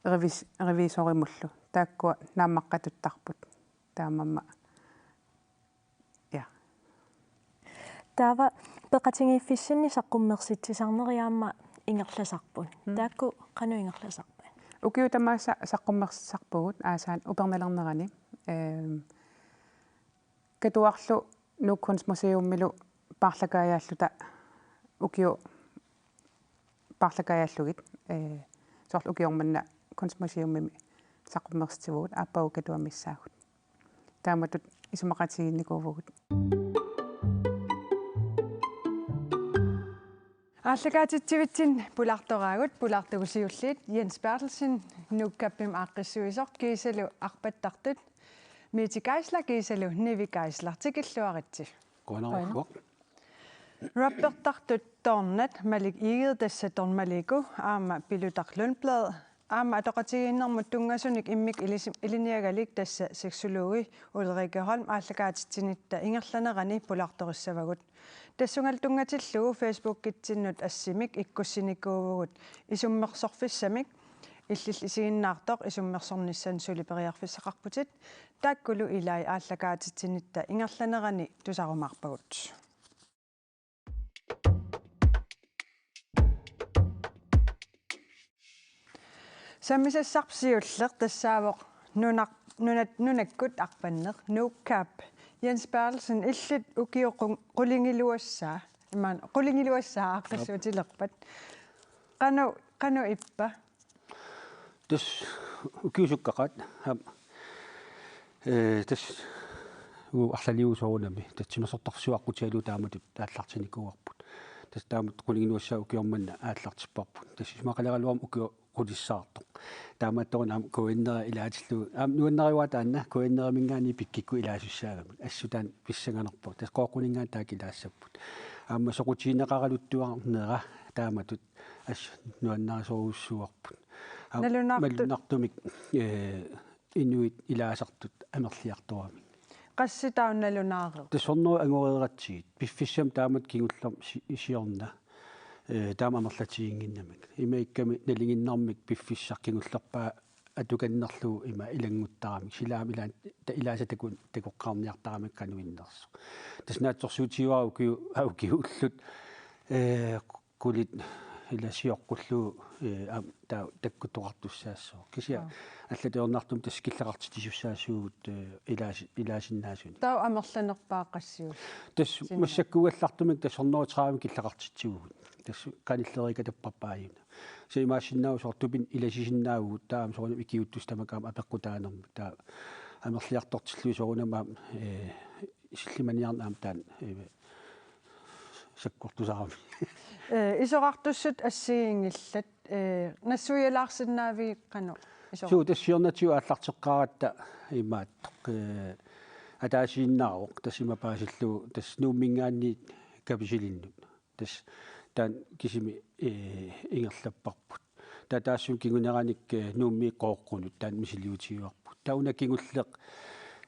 revis-, revisorimullu. Taakkua naammaqqatuttarput. Taamaammat. Ja. Taava peqatigiiffissinni saqqummersitsisarneri aamma ingerlasarput. Mm. Taakku qanoq ingerlasarpat? Ukiut tamaasa saqqummersitsisarpugut aasaq upernalernerani. Ehm, Katuarlu Nuuk Kunstmuseummilu paarlakaajaalluta ukiut paarlakaajaallugit, eh, soorlu ukioq manna Kunstmuseumimi saqqummersitsivugut aappaagu Katuami missaagut. Taamatut isumaqatigiinnikuuvugut. Aallakaatitsivitsinni pulaartoraagut, pulaartugut siulliit Jens Berthelsen, Nuuk Cabimi aaqqissuisoq, kiisalu arpattartut Mette Geisler kiisalu Nivi Geisler, tikilluaritsi. Qujanarsuaq. Rappertartut Dornat, Malik Egede, tassa Don Maliku, aamma Pilutaq Lundblad, aamma atoqatigiinnermut tunngasunik immikkut ilis-, ilinniagalik, tassa sexologi Ulrike Holm, aallakaatitsinitta ingerlanerani pulaartorissavagut. Tassungalu tunngatillugu Facebookitsinnut assimik ikkussinikuuvugut isummersorfissamik, illillu isiginnaartoq isummersornissannut suli periarfissaqarputit, taakkulu ilai aallakaatitsinitta ingerlanerani tusarumaarpagut. Sammisassarput siulleq tassaavoq nunar-, nunat-, nunakkut arpanneq, Nuuk Cab. Jens Berthelsen, illit ukiut qu-, qulingiluassaa, imaluunniit qulingiluassaa aaqqissuutilerpat. Qanoq, qanoq ippa? Tassa ukiut sukkaqaat, aamma, eh, tassa uagut arlaliusoorunami, tassa timersortarfissuit aqqutigalugu taamatut aallartinnikuuarput. Tassa taamatut qulingiluassaat ukioq manna aallartipparput. Tassa isumaqaleraluarmat ukiut qulissaartoq. Taamaattoruna aamma K N R ilaatillugu. Aamma nuannarivaat taanna K N R-iminngaanniit pikkikkut ilaasussaagami. Assut taanna pissanganarpoq. Tassa Qooqquninngaanniit taakku ilaassapput. Aamma soqutigineqaraluttuarnera taamatut assut nuannarisorujussuuarput. Aamma nalunaartu-, malunnartumik, eh, inuit ilaasartut amerliartoramik. Qassit taava nalunaareersut? Tassa hundrede angoreeratsigit. Piffissami taamatut kingullermi si-, siorna, eh, taama amerlatiginnginnamik. Imaakkami nalinginnarmik piffissaq kingullerpaaq atukannerlugu ima ilannguttaramik. Silaam ilaan ta-, ilaasa taku-, takoqqaarniartaramik qanoq innersoq. Tassa naatsorsuutigivara ukiu-, ukiullu, eh, qulit ila sioqqullugu, eh, aamma taava takkuttoqartussaassooq. Kisianni, aa, allatut ajornartumik tassa killeqartitsisussaassaagut, eh, ilaasi-, ilaasinnaasunik. Taava amerlanerpaat qassiussi? Tassa sinnera massakkuugallartumik tassa hundrede tredive killeqartitsivugut. Tassa qanilliikkatapparput aajuna. Kisianni imaassinnaavoq soorlu tupinnaq ilasisinnaavugut taava aamma soorunami ikiuuttussat tamakku aamma apeqqutaanermik. Taava amerliartortillugit soorunami aamma, eh, sillimaniarneq aamma taanna, eh, sakkortusarami. Eh, isorartussat assigiinngillat, eh, nassuialaarsinnaavigit qanoq isorartussat? Suu, tassa siornatigut aallarteqqaaratta imaattoq, eh, ataasiinnaavoq, tassa ima paasillugu, tassa Nuumminngaanniit Kapisilinnut. Tassa taanna kisimi, eh, ingerlapparput. Taava taassuma kinguneranik, eh, Nuummiit Qooqqunut taanna misiliutigivarput. Taava una kingulleq,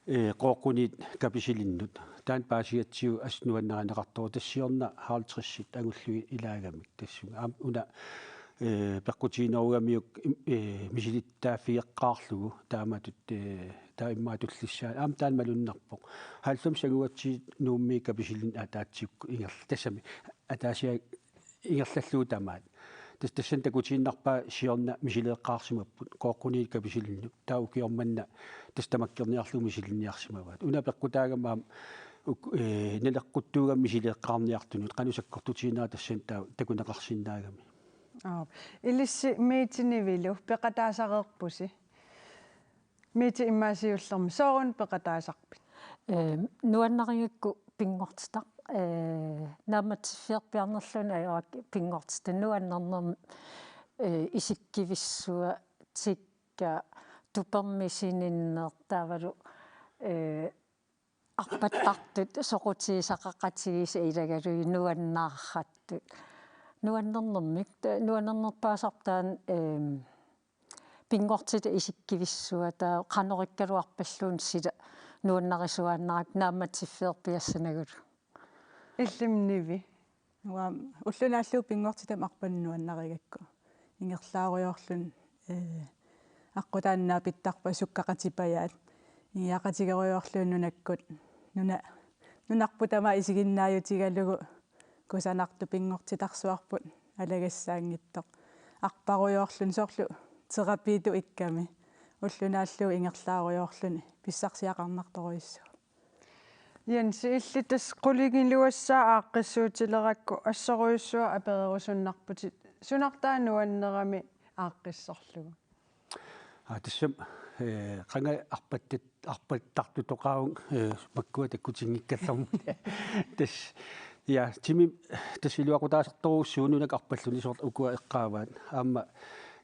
eh, Qooqquniit Kapisilinnut. Taanna paasigatsigu assut nuannarineqartoq, tassa siorna halvtredsit angullugit ilaagamik tassunga. Aamma una, eh, peqqutiginerugamiuk, im-, eh, misilittaaffigeqqaarlugu taamatut, eh, taava immaqa tullissaani. Aamma taanna malunnarpoq. Halvfemsit angugatsigit Nuummiit Kapisilinni ataatsikkut ingerl-, tassami ataasiakkat ingerlallugu tamaat. Tassa tassani takutiinnarpaa siorna misileeqqaarsimapput, Qooqquniit Kapisilinnut, taava ukioq manna tassa tamakkerniarlugu misilinniarsimavaat. Una peqqutaagami aamma uk-, eh, naleqquttuugami misileeqqaarniartunut, qanoq sakkortutiginera tassani taava takuneqarsinnaagami. Aap. Ilissi Mette Nivilu peqataasareerpusi. Mette, immaqa siullermik, sooruna peqataasarpit? Ee, nuannarigakku pinngortitaq, ee, naammatsiffiorpiarnerluni ajorakkit pinngortitaq, nuannernermik, ee, isikkivissuaq, tikka, tupermik sininneq taavalu, ee, arpattartut soqutigisaqaqatigiissut ilagalugit nuannaartut. Nuannernermik, ta-, nuannernerpaasarput taanna, ehm, pinngortitaq isikkivissuaq, taava qanorikkaluarpalluunniit sila nuannarisuaannarakkit naammassiffeerpiassanagulu. Illimmi Nivi? Uanga ulloq naallugu pinngortitami arpanneq nuannarigakku. Ingerlaarujoorluni, ee, aqqutaani naapittarpaa sukkaqatipajaat. Ingiaqatigerujoorlugit nunakkut. Nuna-, nunarput tamaat isiginnaajutigalugu kusanartoq pinngortitarsuarput alagassaanngitsoq. Arparujoorluni soorlu terapiitut ikkami. Ulloq naallugu ingerlaarujoorluni pissarsiaqarnartorujussuuvoq. Jens, illit tassa qulingiluassaat aaqqissuutilerakku assorujussuaq apererusunnarputit. Sunartaa nuannerami aaqqissorlugu? Aa, tassami, ee, qanga arpattat-, arpattartutoqaavunga, ee, makkua takkutinngikkallarmata. Tassa, ja, timi, tassa iluaqutaasartorujussuuvoq nunakkut arpalluni soorlu ukua eqqaavaat. Aamma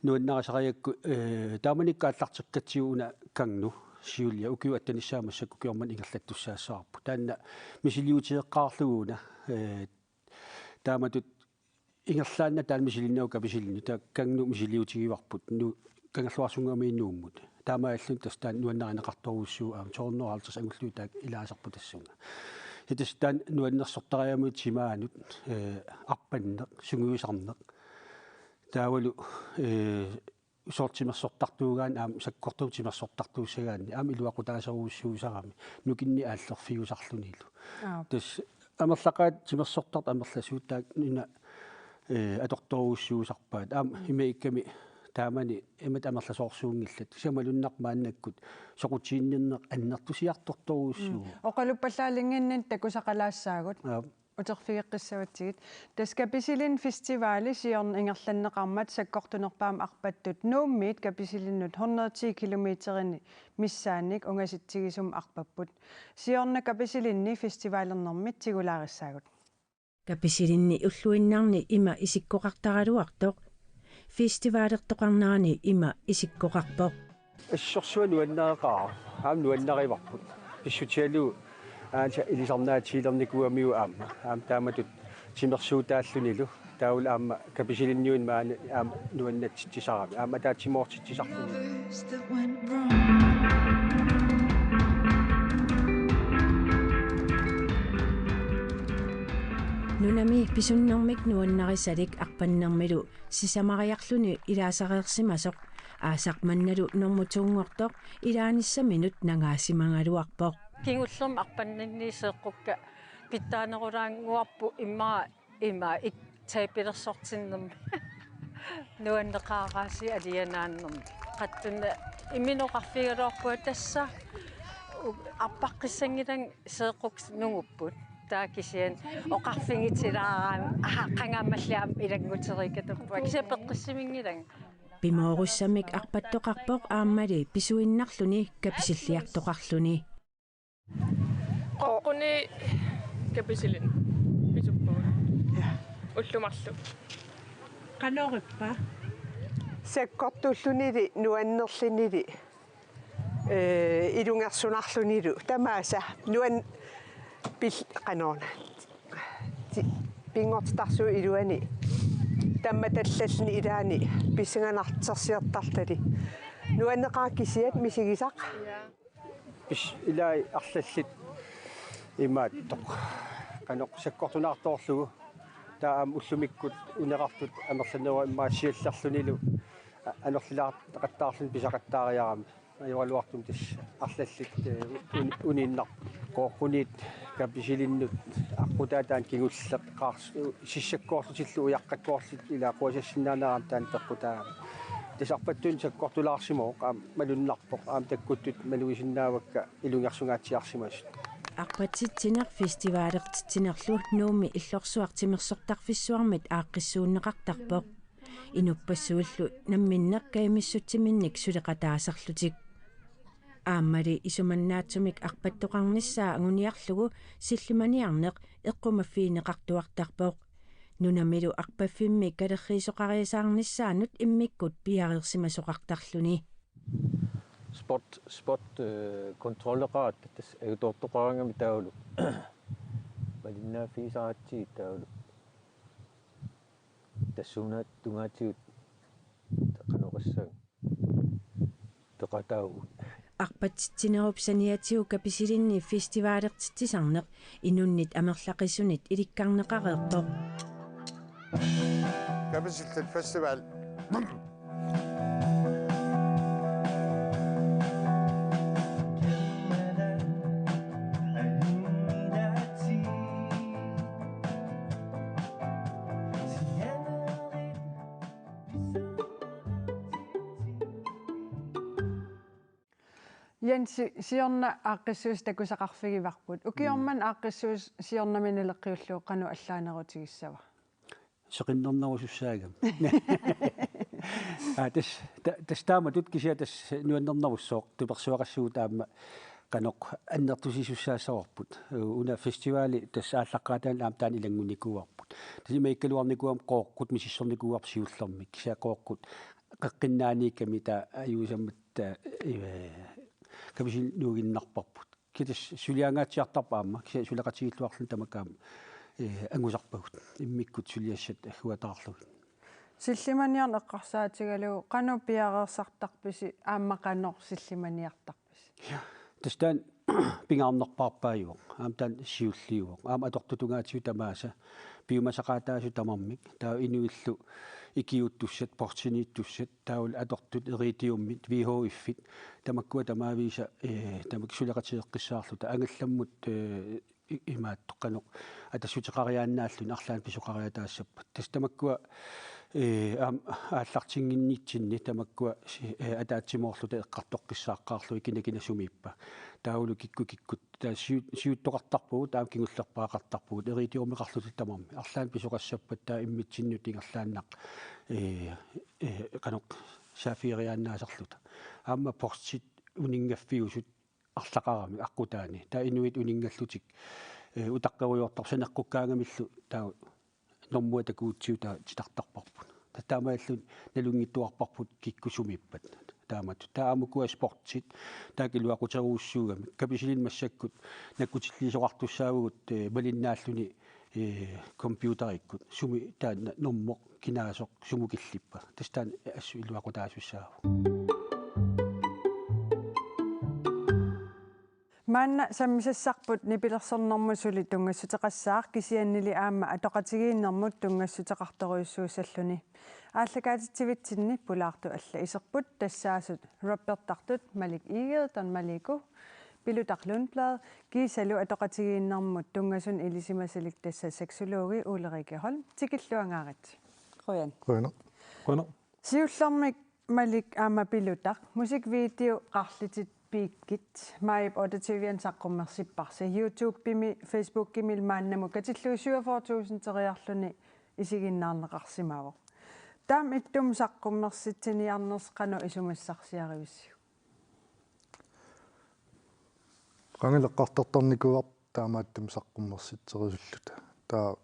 nuannarisarigakku, ee, taamanikkut aallarteqqatsigu una Kangnu siulia ukiup attanissaa massakkut ukiormanna ingerlattussaassavarput. Taanna misiliutigeqqaarlugu una, ee, taamatut ingerlaannaq taanna misilinnagu Kapisilinnut, taava Kangnu misiliutigivarput, nu-, Kangerluarsunnguami Nuummut. Taamaalilluni tassa taanna nuannarineqartorujussuuvoq aamma to hundrede og halvtreds angullugu taakku ilaasarput tassunga. Ja tassa taanna nuannersortarigamigit timaanut, ee, arpanneq, sungiusarneq. Taavalu, ee, soorlu timersortartuugaanni aamma sakkortuumik timersortartuussagaanni aamma iluaqutaasorujussuusarami nukinnik aallerfiusarlunilu. Aap. Tassa amerlaqaat timersortartut amerlasuut taakku nuna, ee, atortorujussuusarpaat. Aamma, mm, imaluunniit taamani imatut amerlasoorsuunngillat. Kisianni malunnarpoq maannakkut soqutiginninneq annertusiartortorujussuuvoq. Mm. Oqaluppallaalinnginninni takusaqalaassaagut. Aap. Uterfigeqqissavatsigit. Tassa Kapisilinni festivali siorna ingerlanneqarmat sakkortunerpaamik arpattut Nuummiit Kapisilinnut hundrede ti kilometerinik missaannik ungasitsigisumik arpapput. Siorna Kapisilinni festivalernermit tigulaarissaagut. Kapisilinni ulluinnarni ima isikkoqartaraluartoq. Festivalertoqarnerani ima isikkoqarpoq. Assorsuaq nuannareqaara, aamma nuannarivarput. Pissutigalugu aatsaat ilisarnaatigilernikuugamiuk aamma. Aamma taamatut timersuutaallunilu. Taavalu aamma Kapisilinniunneq maani aamma nuannatsitsisarami. Aamma ataatsimoortitsisarluni. Nunami pisunnermik nuannarisalik arpannermilu sisamariarluni ilaasareersimasoq aasaq mannalu normu to-nngortoq ilaanissaminut nangaasimagaluarpoq. Kingullermik arpanninni seeqqukka pitsaanerulaannguarput immaqa ima ik-, tapilersortinnermi. Nuanneqaaraasiit alianaannermi. Qattuna imminut oqarfigigaluarpunga tassa u-, arpaqqissanngilanga seeqqukkut nungupput. Taava kisianni oqarfigitilaaraanni, aha, qanga aammalli aamma ilannguteriikatappunga. Kisianni peqqissimiinngilanga. Pimoorussamik arpattoqarpoq aammali pisuinnarluni Kapisilliartoqarluni. Qooqquniit Kapisilinni pisuppugut. Ja. Ullut marluk. Qanorippa? Sakkortuullunili nuannerlunili, ee, ilungersunarlunilu tamaasa nuan-, pil-, qanoruna. Ti-, pinngortitarsuup iluani tammatallallutik ilaanni pissanganartorsiortarluni. Nuanneqaaq kisiat misigisaq. Pis-, ilai arlallit imaattoq. Qanoq sakkortunaartoorlugu. Taava aamma ullumikkut uneqartut amerlanerup immaqa siallerlunilu a-, anorlilaaqattaarluni pisaqattaariarami. Ajoraluartumik tassa arlallit, ee, un-, uniinnarput. Qooqquniit Kapisilinnut aqqutaata taanna kingulleq qaars-, sissakkoorlutillu ujaqqakkoorlutillu ilaa quasassinnaanera aamma taanna peqqutaagami. Tassa arpattunik sakkortulaarsimavoq aamma malunnarpoq aamma takkuttut malugisinnaavakka ilungersungaatsiarsimasut. Arpatitsineq festivalertitsinerlu Nuummi Illorsuaq Timersortarfissuarmit aaqqissuunneqartarpoq. Inuppassuillu namminneq kajumissutsiminnik suleqataasarlutik. Aammali isumannaatsumik arpattoqarnissaa anguniarlugu sillimaniarneq eqqumaffigineqartuartarpoq. Nunamilu arpaffimmi kalerriisoqariasaarnissaanut immikkut piareersimasoqartarluni. Spot, spot, eh, kontrolleqaratta tassa ajutoortoqaraangami taavalu. Malinnaaffigisaratsigit taavalu. Tassuuna tungaatigut qanoq oqassaanga. Peqataavugut. Arpatitsinerup saniatigut Kapisilinni festivalertitsisarneq inunnit amerlaqisunit ilikkarneqareerpoq. Kapisillit Festival. Jensi, siorna aaqqissuusoq takusaqarfigivarput. Ukioq manna aaqqissuusoq siornami naleqqiullugu qanoq allaanerutigissava? Seqinnernerusussaagami. Aa, tassa, ta-, tassa taamatut kisianni tassa nuannernerussooq tupersuaqassuugut aamma qanoq annertusisussaassavarput. Una festivali tassa aallaqqaataani aamma taanna ilanngunnikuuarput. Tassa imaakkaluarnikuugami Qooqqut misissornikuuarput siullermik. Kisianni Qooqqut qeqqinnaaniikkami taava ajuusammat, eh, Kapisilinni nuuginnarparput. Kisianni tassa suliangaatsiartarpoq aamma, kisianni suleqatigiilluarluni tamakku aamma, eh, angusarpagut. Immikkut suliassat agguataarlugit. Sillimaniarneq eqqarsaatigalugu qanoq piareersartarpisi aamma qanoq sillimaniartarpisi? Ja, tassa taanna pingaarnerpaarpaajuvoq, aamma taanna siulliuvoq, aamma atortut tungaatigut tamaasa, piumasaqaataasut tamarmik, taava inuillu ikiuuttussat, portsiniittussat, taavalu atortut, iridiummit, V H F-it, tamakkua tamaavisa, eh, tamakku suleqatigeqqissaarluta, angallammut, eh, i-, imaattoq qanoq atassuteqariaannaalluni arlaannik pisoqariataassappat. Tassa tamakkua, eh, aamma aallartinnginnitsinni tamakkua si-, eh, ataatsimoorluta eqqartoqqissaaqqaarlugit kina kina sumiippa. Taavalu kikkut kikkut taava siut-, siuttoqartarpugut, aamma kingullerpaaqartarpugut, iridiummeqarluta tamarmik. Arlaannik pisoqassappat taava immitsinnut ingerlaannaq, eh, eh, qanoq saaffigiiaannaasarluta. Aamma portsit uninngaffiusut arlaqaramik aqqutaani. Taava inuit uninngallutik, eh, utaqqerujoortarput saneqqukkaangamillu taava normua takugutsigu taava titartarparput. Taava taamaalilluni nalunngittuarparput kikkut sumiippat. Taamatut. Taava aamma ukua sportsit, taakku iluaquterujussuugamik. Kapisilinni massakkut nakkutilliisoqartussaavugut, eh, malinnaalluni, eh, computerikkut. Sumi taanna normoq kinaasoq, sumut killippa. Tassa taanna assut iluaqutaasussaavoq. Maanna sammisassarput nipilersornermut suli tunngassuteqassaaq, kisiannili aamma atoqatigiinnermut tunngassuteqartorujussuussalluni. Aallakaatitsivitsinni pulaartut allat iserput, tassaasut rappertartut Malik Egede, Don Maliku, Pilutaq Lundblad, kiisalu atoqatigiinnermut tunngasunik ilisimasalik tassa sexologi Ulrike Holm, tikilluangaaritsi. Qujan. Qujanaq. Qujanaq. Siullermik Malik aamma Pilutaq, musikvideo Qarlitit Piikkit maajip otteogtyve-anni saqqummersipparsi. YouTube-imi, Facebook-imi maannamut katillugu syvogfyrre tusind teriarluni isiginnaarneqarsimavoq. Taama ittumik saqqummersitsiniarnersi qanoq isumassarsiarivisiuk? Qangali eqqartortarnikuuarput taamaattumik saqqummersitserisulluta. Taava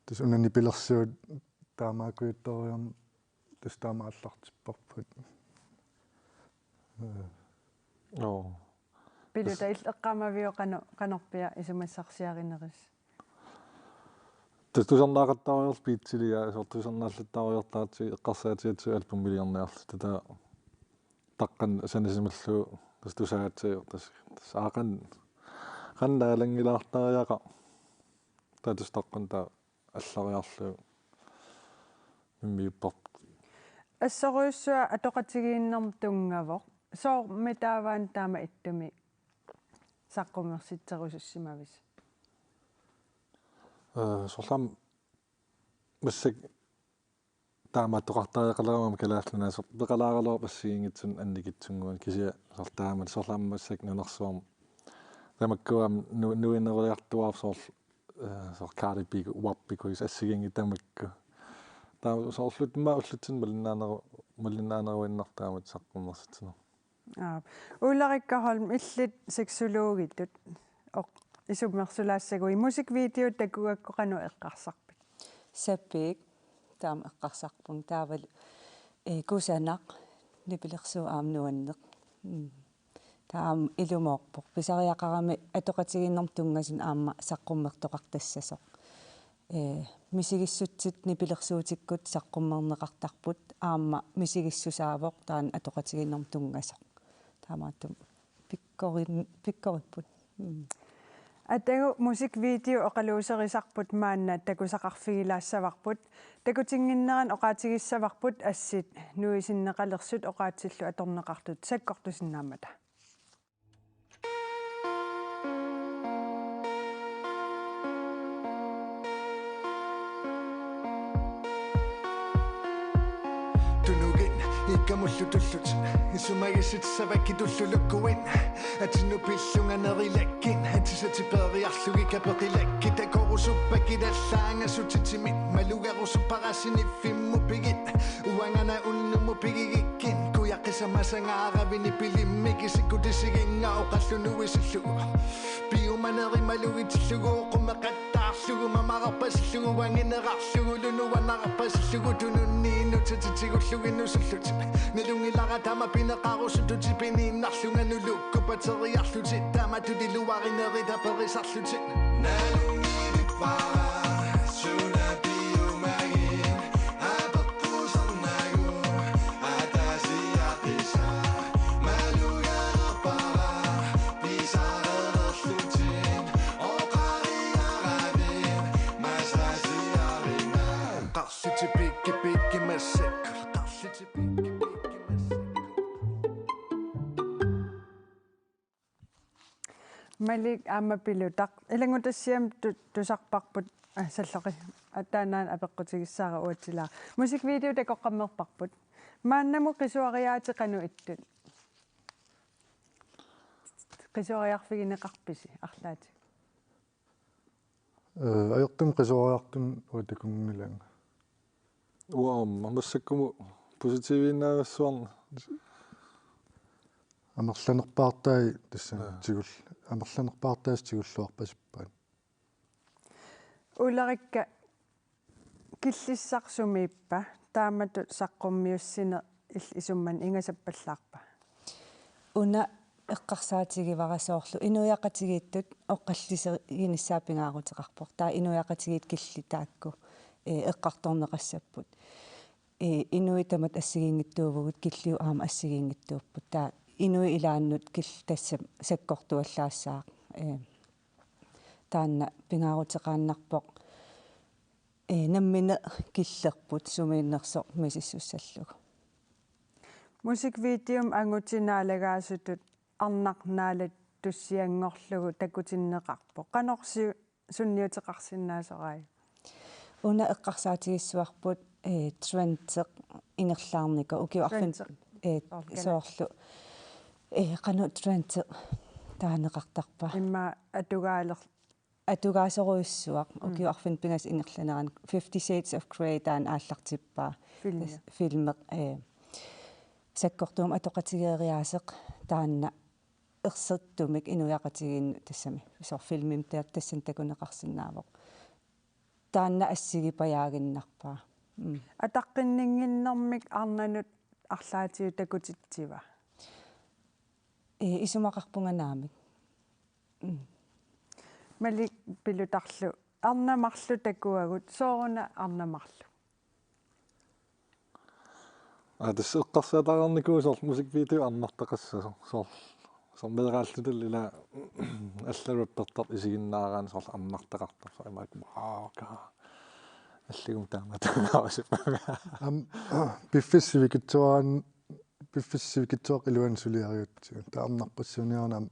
tassa una nipilersuut taamaakkujuttoriarneq tassa taama aallartipparput. Eh. Oo. Pilutaq, illit eqqaamaviuk qano-, qanorpiaq isumassarsiarinerisi? Tassa tusarnaaqattaarujorluta beatsiliaa, soorlu tusarnaallattaarujortartut eqqarsaatigatsigu albumiliorniarluta, taava taqqan sanisimallugu tassa tusaagatsigu tassa, tassa aaqan qan naalanngilaartariaqarpoq. Taava tassa taqqan taava allariarlugu mimmiupparput. Assorujussuaq atoqatigiinnermut tunngavoq. Soormi taava taama ittumik saqqummersitserusussimavisi? Eh, soorlu aamma massakkut taamaattoqartariaqaleramma Kalaallit Nunaat, soorlu peqalaaraluarpoq assigiinngitsunik annikitsunnguanik, kisianni soorlu taama, soorlu aamma massakkut nunarsuarmi tamakkua aamma nu-, nuineruliartuaarput, soorlu, eh, soorlu Cardi B-kut, W A P-ikkut, assigiinngitsut tamakku. Taava soorlu immaqa ullutsinni malinnaaneru-, malinnaaneruinnarpoq taamatut saqqummersitsineq. Aap. Ulrike Holm, illit sexologitut oq-, isummersulaassagavit, musikvideo takugakku qanoq eqqarsarpit? Sapiik, taama eqqarsarpunga, taavalu, eh, kusanaq, nipilersuut aamma nuanneq. Mm. Taava aamma ilumoorpoq. Pisariaqarami atoqatigiinnermut tunngasut aamma saqqummertoqartassasoq. Ee, misigissutsit nipilersuutikkut saqqummerneqartarput aamma misigissusaavoq taanna atoqatigiinnermut tunngasoq. Taamaattumik pikkorin-, pikkoripput. Mm. Atagu musikvideo oqaluuserisarput maanna takusaqarfigilaassavarput, takutinnginnerani oqaatigissavarput assit nuisinneqalersut oqaatsillu atorneqartut sakkortusinnaammata. Tunugit ikkamullu tullut, isumagissut savakkit tullu lukkuit, atinut pillunga nerilakkit, atisat tiperiarlugit kapeqilakkit, takorusuppakit allaangasut titimit, malugarusuppara siniffimmut pigit, uangana unnumut pigigikkit, kujaqqisama sangaaravini pilimmik isikut isiginnga oqallu nuisillugu. Piumaneri malugitillugu oqummeqattaarlugu mamararpasillugu uanginerarlugulu nuannararpasillugu tununniinnut tatitigullugit nusullutip. Nalunngilara taama pineqarusutut tipiniinnarlunga nulukkupateriarlutit taamatut iluarinerit aperisarlutit. Nalunngivippara suna piumagit apeqqusarnagu ataasiaqisa malugaarpara pisareerlutit oqariaravit masaasiarina. Qarlutit pikki pikki massakkut, qarlutit pikki pikki massakkut. Malik aamma Pilutaq. Ilanngutassiami tu-, tusarparput, ah, salloqi. Ataanaana apeqqutigissaara uatsilaaq. Musikvideo takoqqammerparput. Maannamut qisuariaatit qanoq ittut? Qisuariarfigineqarpisi arlaatigut? Ee, ajortumik qisuariartumik uanga takunngilanga. Uanga aamma massakkumut positiviinnaavissuarni. Amerlanerpaartai tassani. Aa. Tigul-, amerlanerpaartaasa tigulluarpasippaat. Ulrikka, killissaq sumiippa, taamatut saqqummiussineq il-, isumanni ingasappallaarpa? Una eqqarsaatigivara soorlu inuiaqatigiittut oqallisiginissaat pingaaruteqarpoq. Taava inuiaqatigiit killit taakku, ee, eqqartorneqassapput. Ee, inuit tamatta assigiinngitsuuvugut, killiup aamma assigiinngitsuupput. Taava inuit ilaannut kil-, tassa sakkortuallaassaaq. Ee, taanna pingaaruteqaannarpoq. Ee, nammineq killerput sumiinnersoq misissussallugu. Musikvideomi angutit naalagaasutut arnaq naalatussianngorlugu takutinneqarpoq. Qanorsi sunniuteqarsinnaasorai? Una eqqarsaatigissavarput, ee, trendeq ingerlaarnikoq ukiut arfineq-, Trendeq. Ee, Soorlu qanoq? Soorlu, ee, qanoq trendeq taaneqartarpa? Immaqa atugaaler- Atugaasorujussuaq, mm, ukiut arfineq-pingasut ingerlaneranni Fifty Shades of Grey taanna aallartippaa. Filmi. Tassa filmi, ee, sakkortuumik atoqatigeeriaaseq taanna ersertumik inuiaqatigiinnut tassami. Soorlu filmimik ta-, tassani takuneqarsinnaavoq. Taanna assigipajaaginnarpaa. Mm. Ataqqinninnginnermik arnanut arlaatigut takutitsiva? Ee, isumaqarpunga naamik. Mm. Malik Pilutarlu, arnat marluk takuagut, sooruna arnat marluk? Aa, tassa eqqarsaataareernikuuvoq soorlu musikvideo arnartaqassasoq, soorlu, soorlu meeraallutillu ila alla rappertartut isiginnaaraanni soorlu arnartaqartarpoq, imaak, wow, ka. Alligummi taama taannaarusippunga. Aamma, piffissaq sivikitsuaraan, piffissaq sivikitsuaqqap iluani suliarigatsigu. Taava arnarpassuunniarina aamma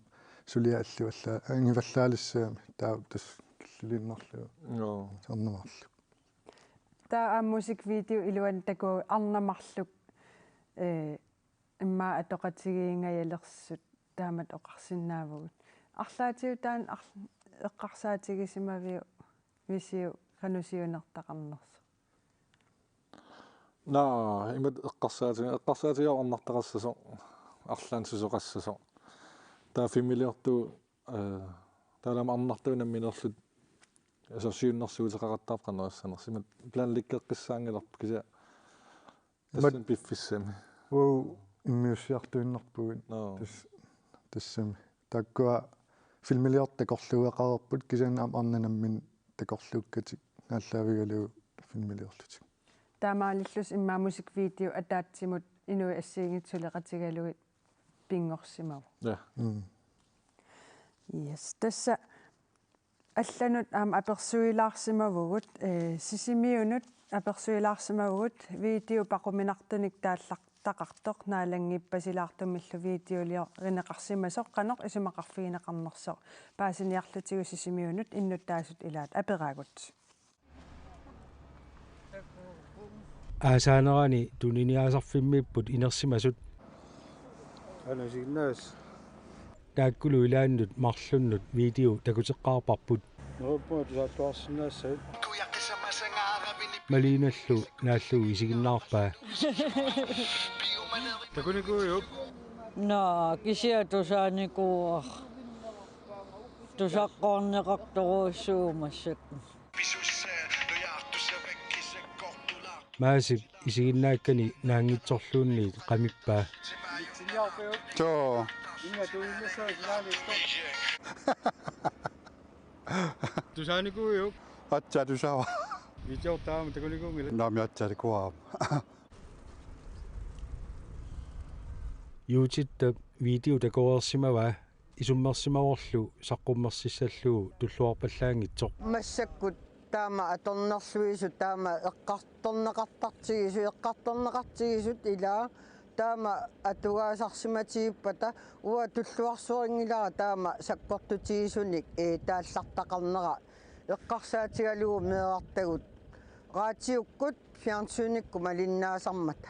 suliaq allivallaaq, angivallaalissagamik. Taava tassa killuliinnarlugu. Joo. Arnat marluk. Taava aamma musikvideo iluani takuagut arnat marluk, ee, immaqa atoqatigiingajalersut taamatut oqarsinnaavugut. Arlaatigut taanna arl-, eqqarsaatigisimaviuk, visiuk qanoq siunertaqarnersoq? Naa, imatut eqqarsaatiga-, eqqarsaatigaara arnartaqassasoq, arlaannik susoqassasoq. Taava filmiliortugut, ee, taavalu aamma arnartuut nammineerlutik, altså, siunnersuuteqaqattaarput qanoq issanersoq. Imatut planlæggeqqissaanngilarput kisianni Imat-, tassani piffissami. Uagut immiussiartuinnarpugut. Nå. Tas-, tassami. Taakkua filmiliortut takorluugareerput kisianni aamma arnat nammineq takorluukkatik aallaavigalugu filmiliorlutik. Taamaalillusi immaqa musikvideo ataatsimut inuit assigiinngitsut suleqatigalugit pinngorsimavoq. Ja. Mm. Yes, tassa allanut aamma apersuilaarsimavugut, eh, Sisimiunut apersuilaarsimavugut, video paquminartunik taallartaqartoq naalanngippasilaartumillu videoliorineqarsimasoq qanoq isumaqarfigineqarnersoq. Paasiniarlutigu Sisimiunut innuttaasut ilaat, aperaagut. Aasaanerani tuniniaasarfimmiipput inersimasut. Aana isiginnaas. Taakkulu ilaannut marlunnut video takuteqqaarparput. Nuuppunga tusaalluarsinnaassavit. Malinallu naallugu isiginnaarpaa. Takunikuujuk? Naa, kisianni tusaanikuuara. Tusaqqorneqartorujussuuvoq massakkut. Maasip isiginnaakkani naanngitsorluunniit qamippaa. Joo. Tusaanikuujuk? Aatsaat tusaavara. Videortaama takunikuunngilaq. Naamik aatsaat takuara. Juutitta video takoreersimavaa isummersimavorlu saqqummersissallugu tulluarpallaanngitsoq. Massakkut taama atornerluisut taama eqqartorneqartartigisut, eqqartorneqartigisut ilaa taama atugaasarsimatigippata uanga tulluarsorinngilara taama sakkortutigisunik, ee, taallartaqarnera eqqarsaatigalugu meerartagut raatiukkut fjernsynikkut malinnaasarmata.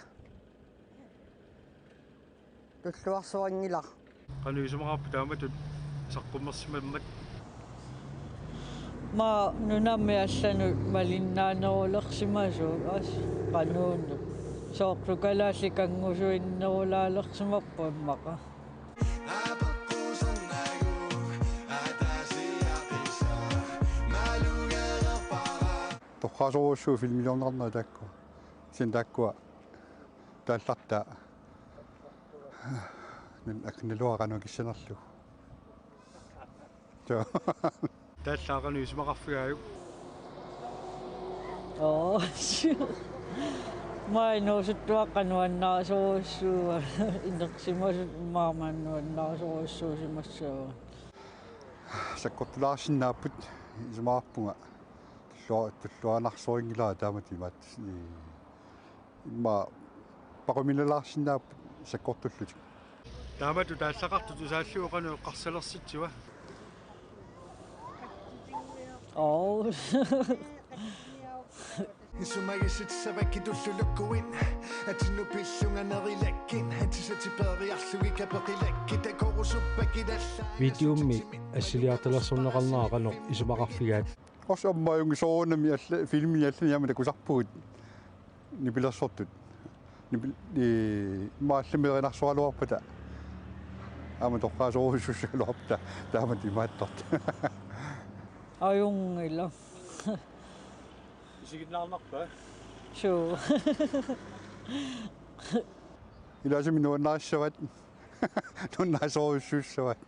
Tulluarsorinngilara. Qanoq isumaqarpit taamatut saqqummersimammat? Maani nunami allanut malinnaanerulersimasoq, assut qanuunneq. Soorlu kalaallit kanngusuinnerulaalersimapput immaqa. Torraasorujussuuvoq filmiliorneqarnera taakkua. Kisianni taakkua taallartaa. Nin aknaluara qanoq kissanerlugu. Joo. Taallaat qanoq isumaqarfigaajuk? Oo, suu. Maani inuusuttuaqqat nuannarisorujussuuaat. Inersimasut maani nuannarisorujussuusimassavaat. Sakkortulaarsinnaapput isumaqarpunga. Tullua-, tulluarnarsorinngilara taamatut imaattoq. Immaqa paquminalaarsinnaapput sakkortullutik. Taamatut taallaqartut tusaallugu qanoq eqqarsalersitsiva? Oo. Isumagissutissavakka tullulukkuit. Atinnu pillunga nerilakkit. Atisati peeriarlugit kapeqilakkit. Takorusuppakka ilalla. Videommi assiliartalersorneqarnera qanoq isumaqarfigaat? Orsaq aamma ajunngilaq soorunami alla-, filmini allani aamma takusarpugut nipilersortut. Nipil-, i-, immaqa allamik erinarsoraluarpata. Aamma torraasorujussuussagaluarpata taamatut imaattortut. Ajunngilaq. Isiginnaarnarpa? Suu. Ilaasumik nuannarissavaat. Nuannarisorujussuussavaat.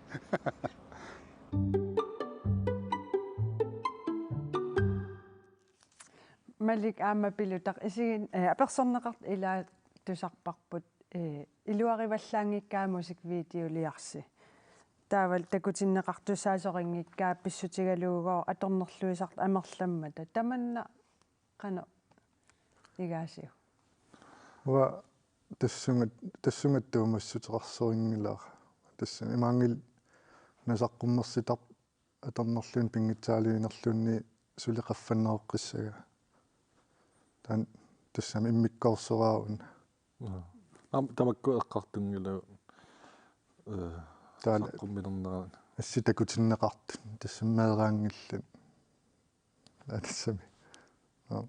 Malik aamma Pilutaq isigin-, eh, apersorneqartut ilaat tusarparput, eh, iluarivallaanngikkaa musikvideoliarsi. Taavalu takutinneqartussaasorinngikkaa pissutigaluugooq atornerluisartut amerlammata. Tamanna qanoq igaasiuk? Uanga tassunga, tassunga tuumassuteqarsorinngilara. Tassami imaanngilaq una saqqummersitarpoq atornerluunniit pinngitsaaliinerluunniit suli qaffanneroqqissagaa. Taanna tassami immikkoorsoraara una. Aa. Aamma tamakku eqqartunngilagut, eh, taanna saqqummilernerani. Assit takutinneqartut, tassami meeraanngillat. Aa, tassami. Aa.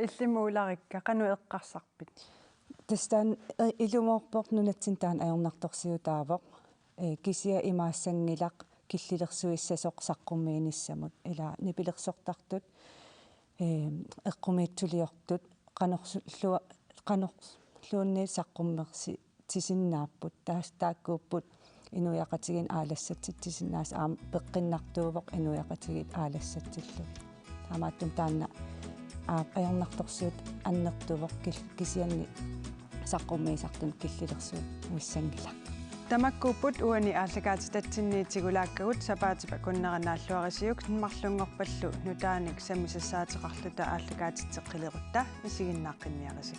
Illimmi Ularikka, qanoq eqqarsarpit? Tassa taanna, eh, ilumoorpoq nunatsinni taanna ajornartorsiutaavoq. Eh, kisianni imaassanngilaq killilersuissasoq saqqummiinissamut. Ila nipilersortartut, eh, eqqumiitsuliortut, qanorsullua-, qanor-, luunniit saqqummersitsisinnaapput. Taas taakkuupput inuiaqatigiinni aalassatsitsisinnaasut aamma peqqinnartuuvoq inuiaqatigiit aalassatsillu. Taamaattumik taanna aap ajornartorsiut annertuvoq kil-, kisianni saqqummiisartunut killilersuut missanngilaq. Tamakkuupput uani aallakaatitatsinni tigulaakkagut. Sapaatip akunnera naalluarisiuk marlunngorpallu nutaanik sammisassaateqarluta aallakaatitseqqilerutta isiginnaaqqinniarisi.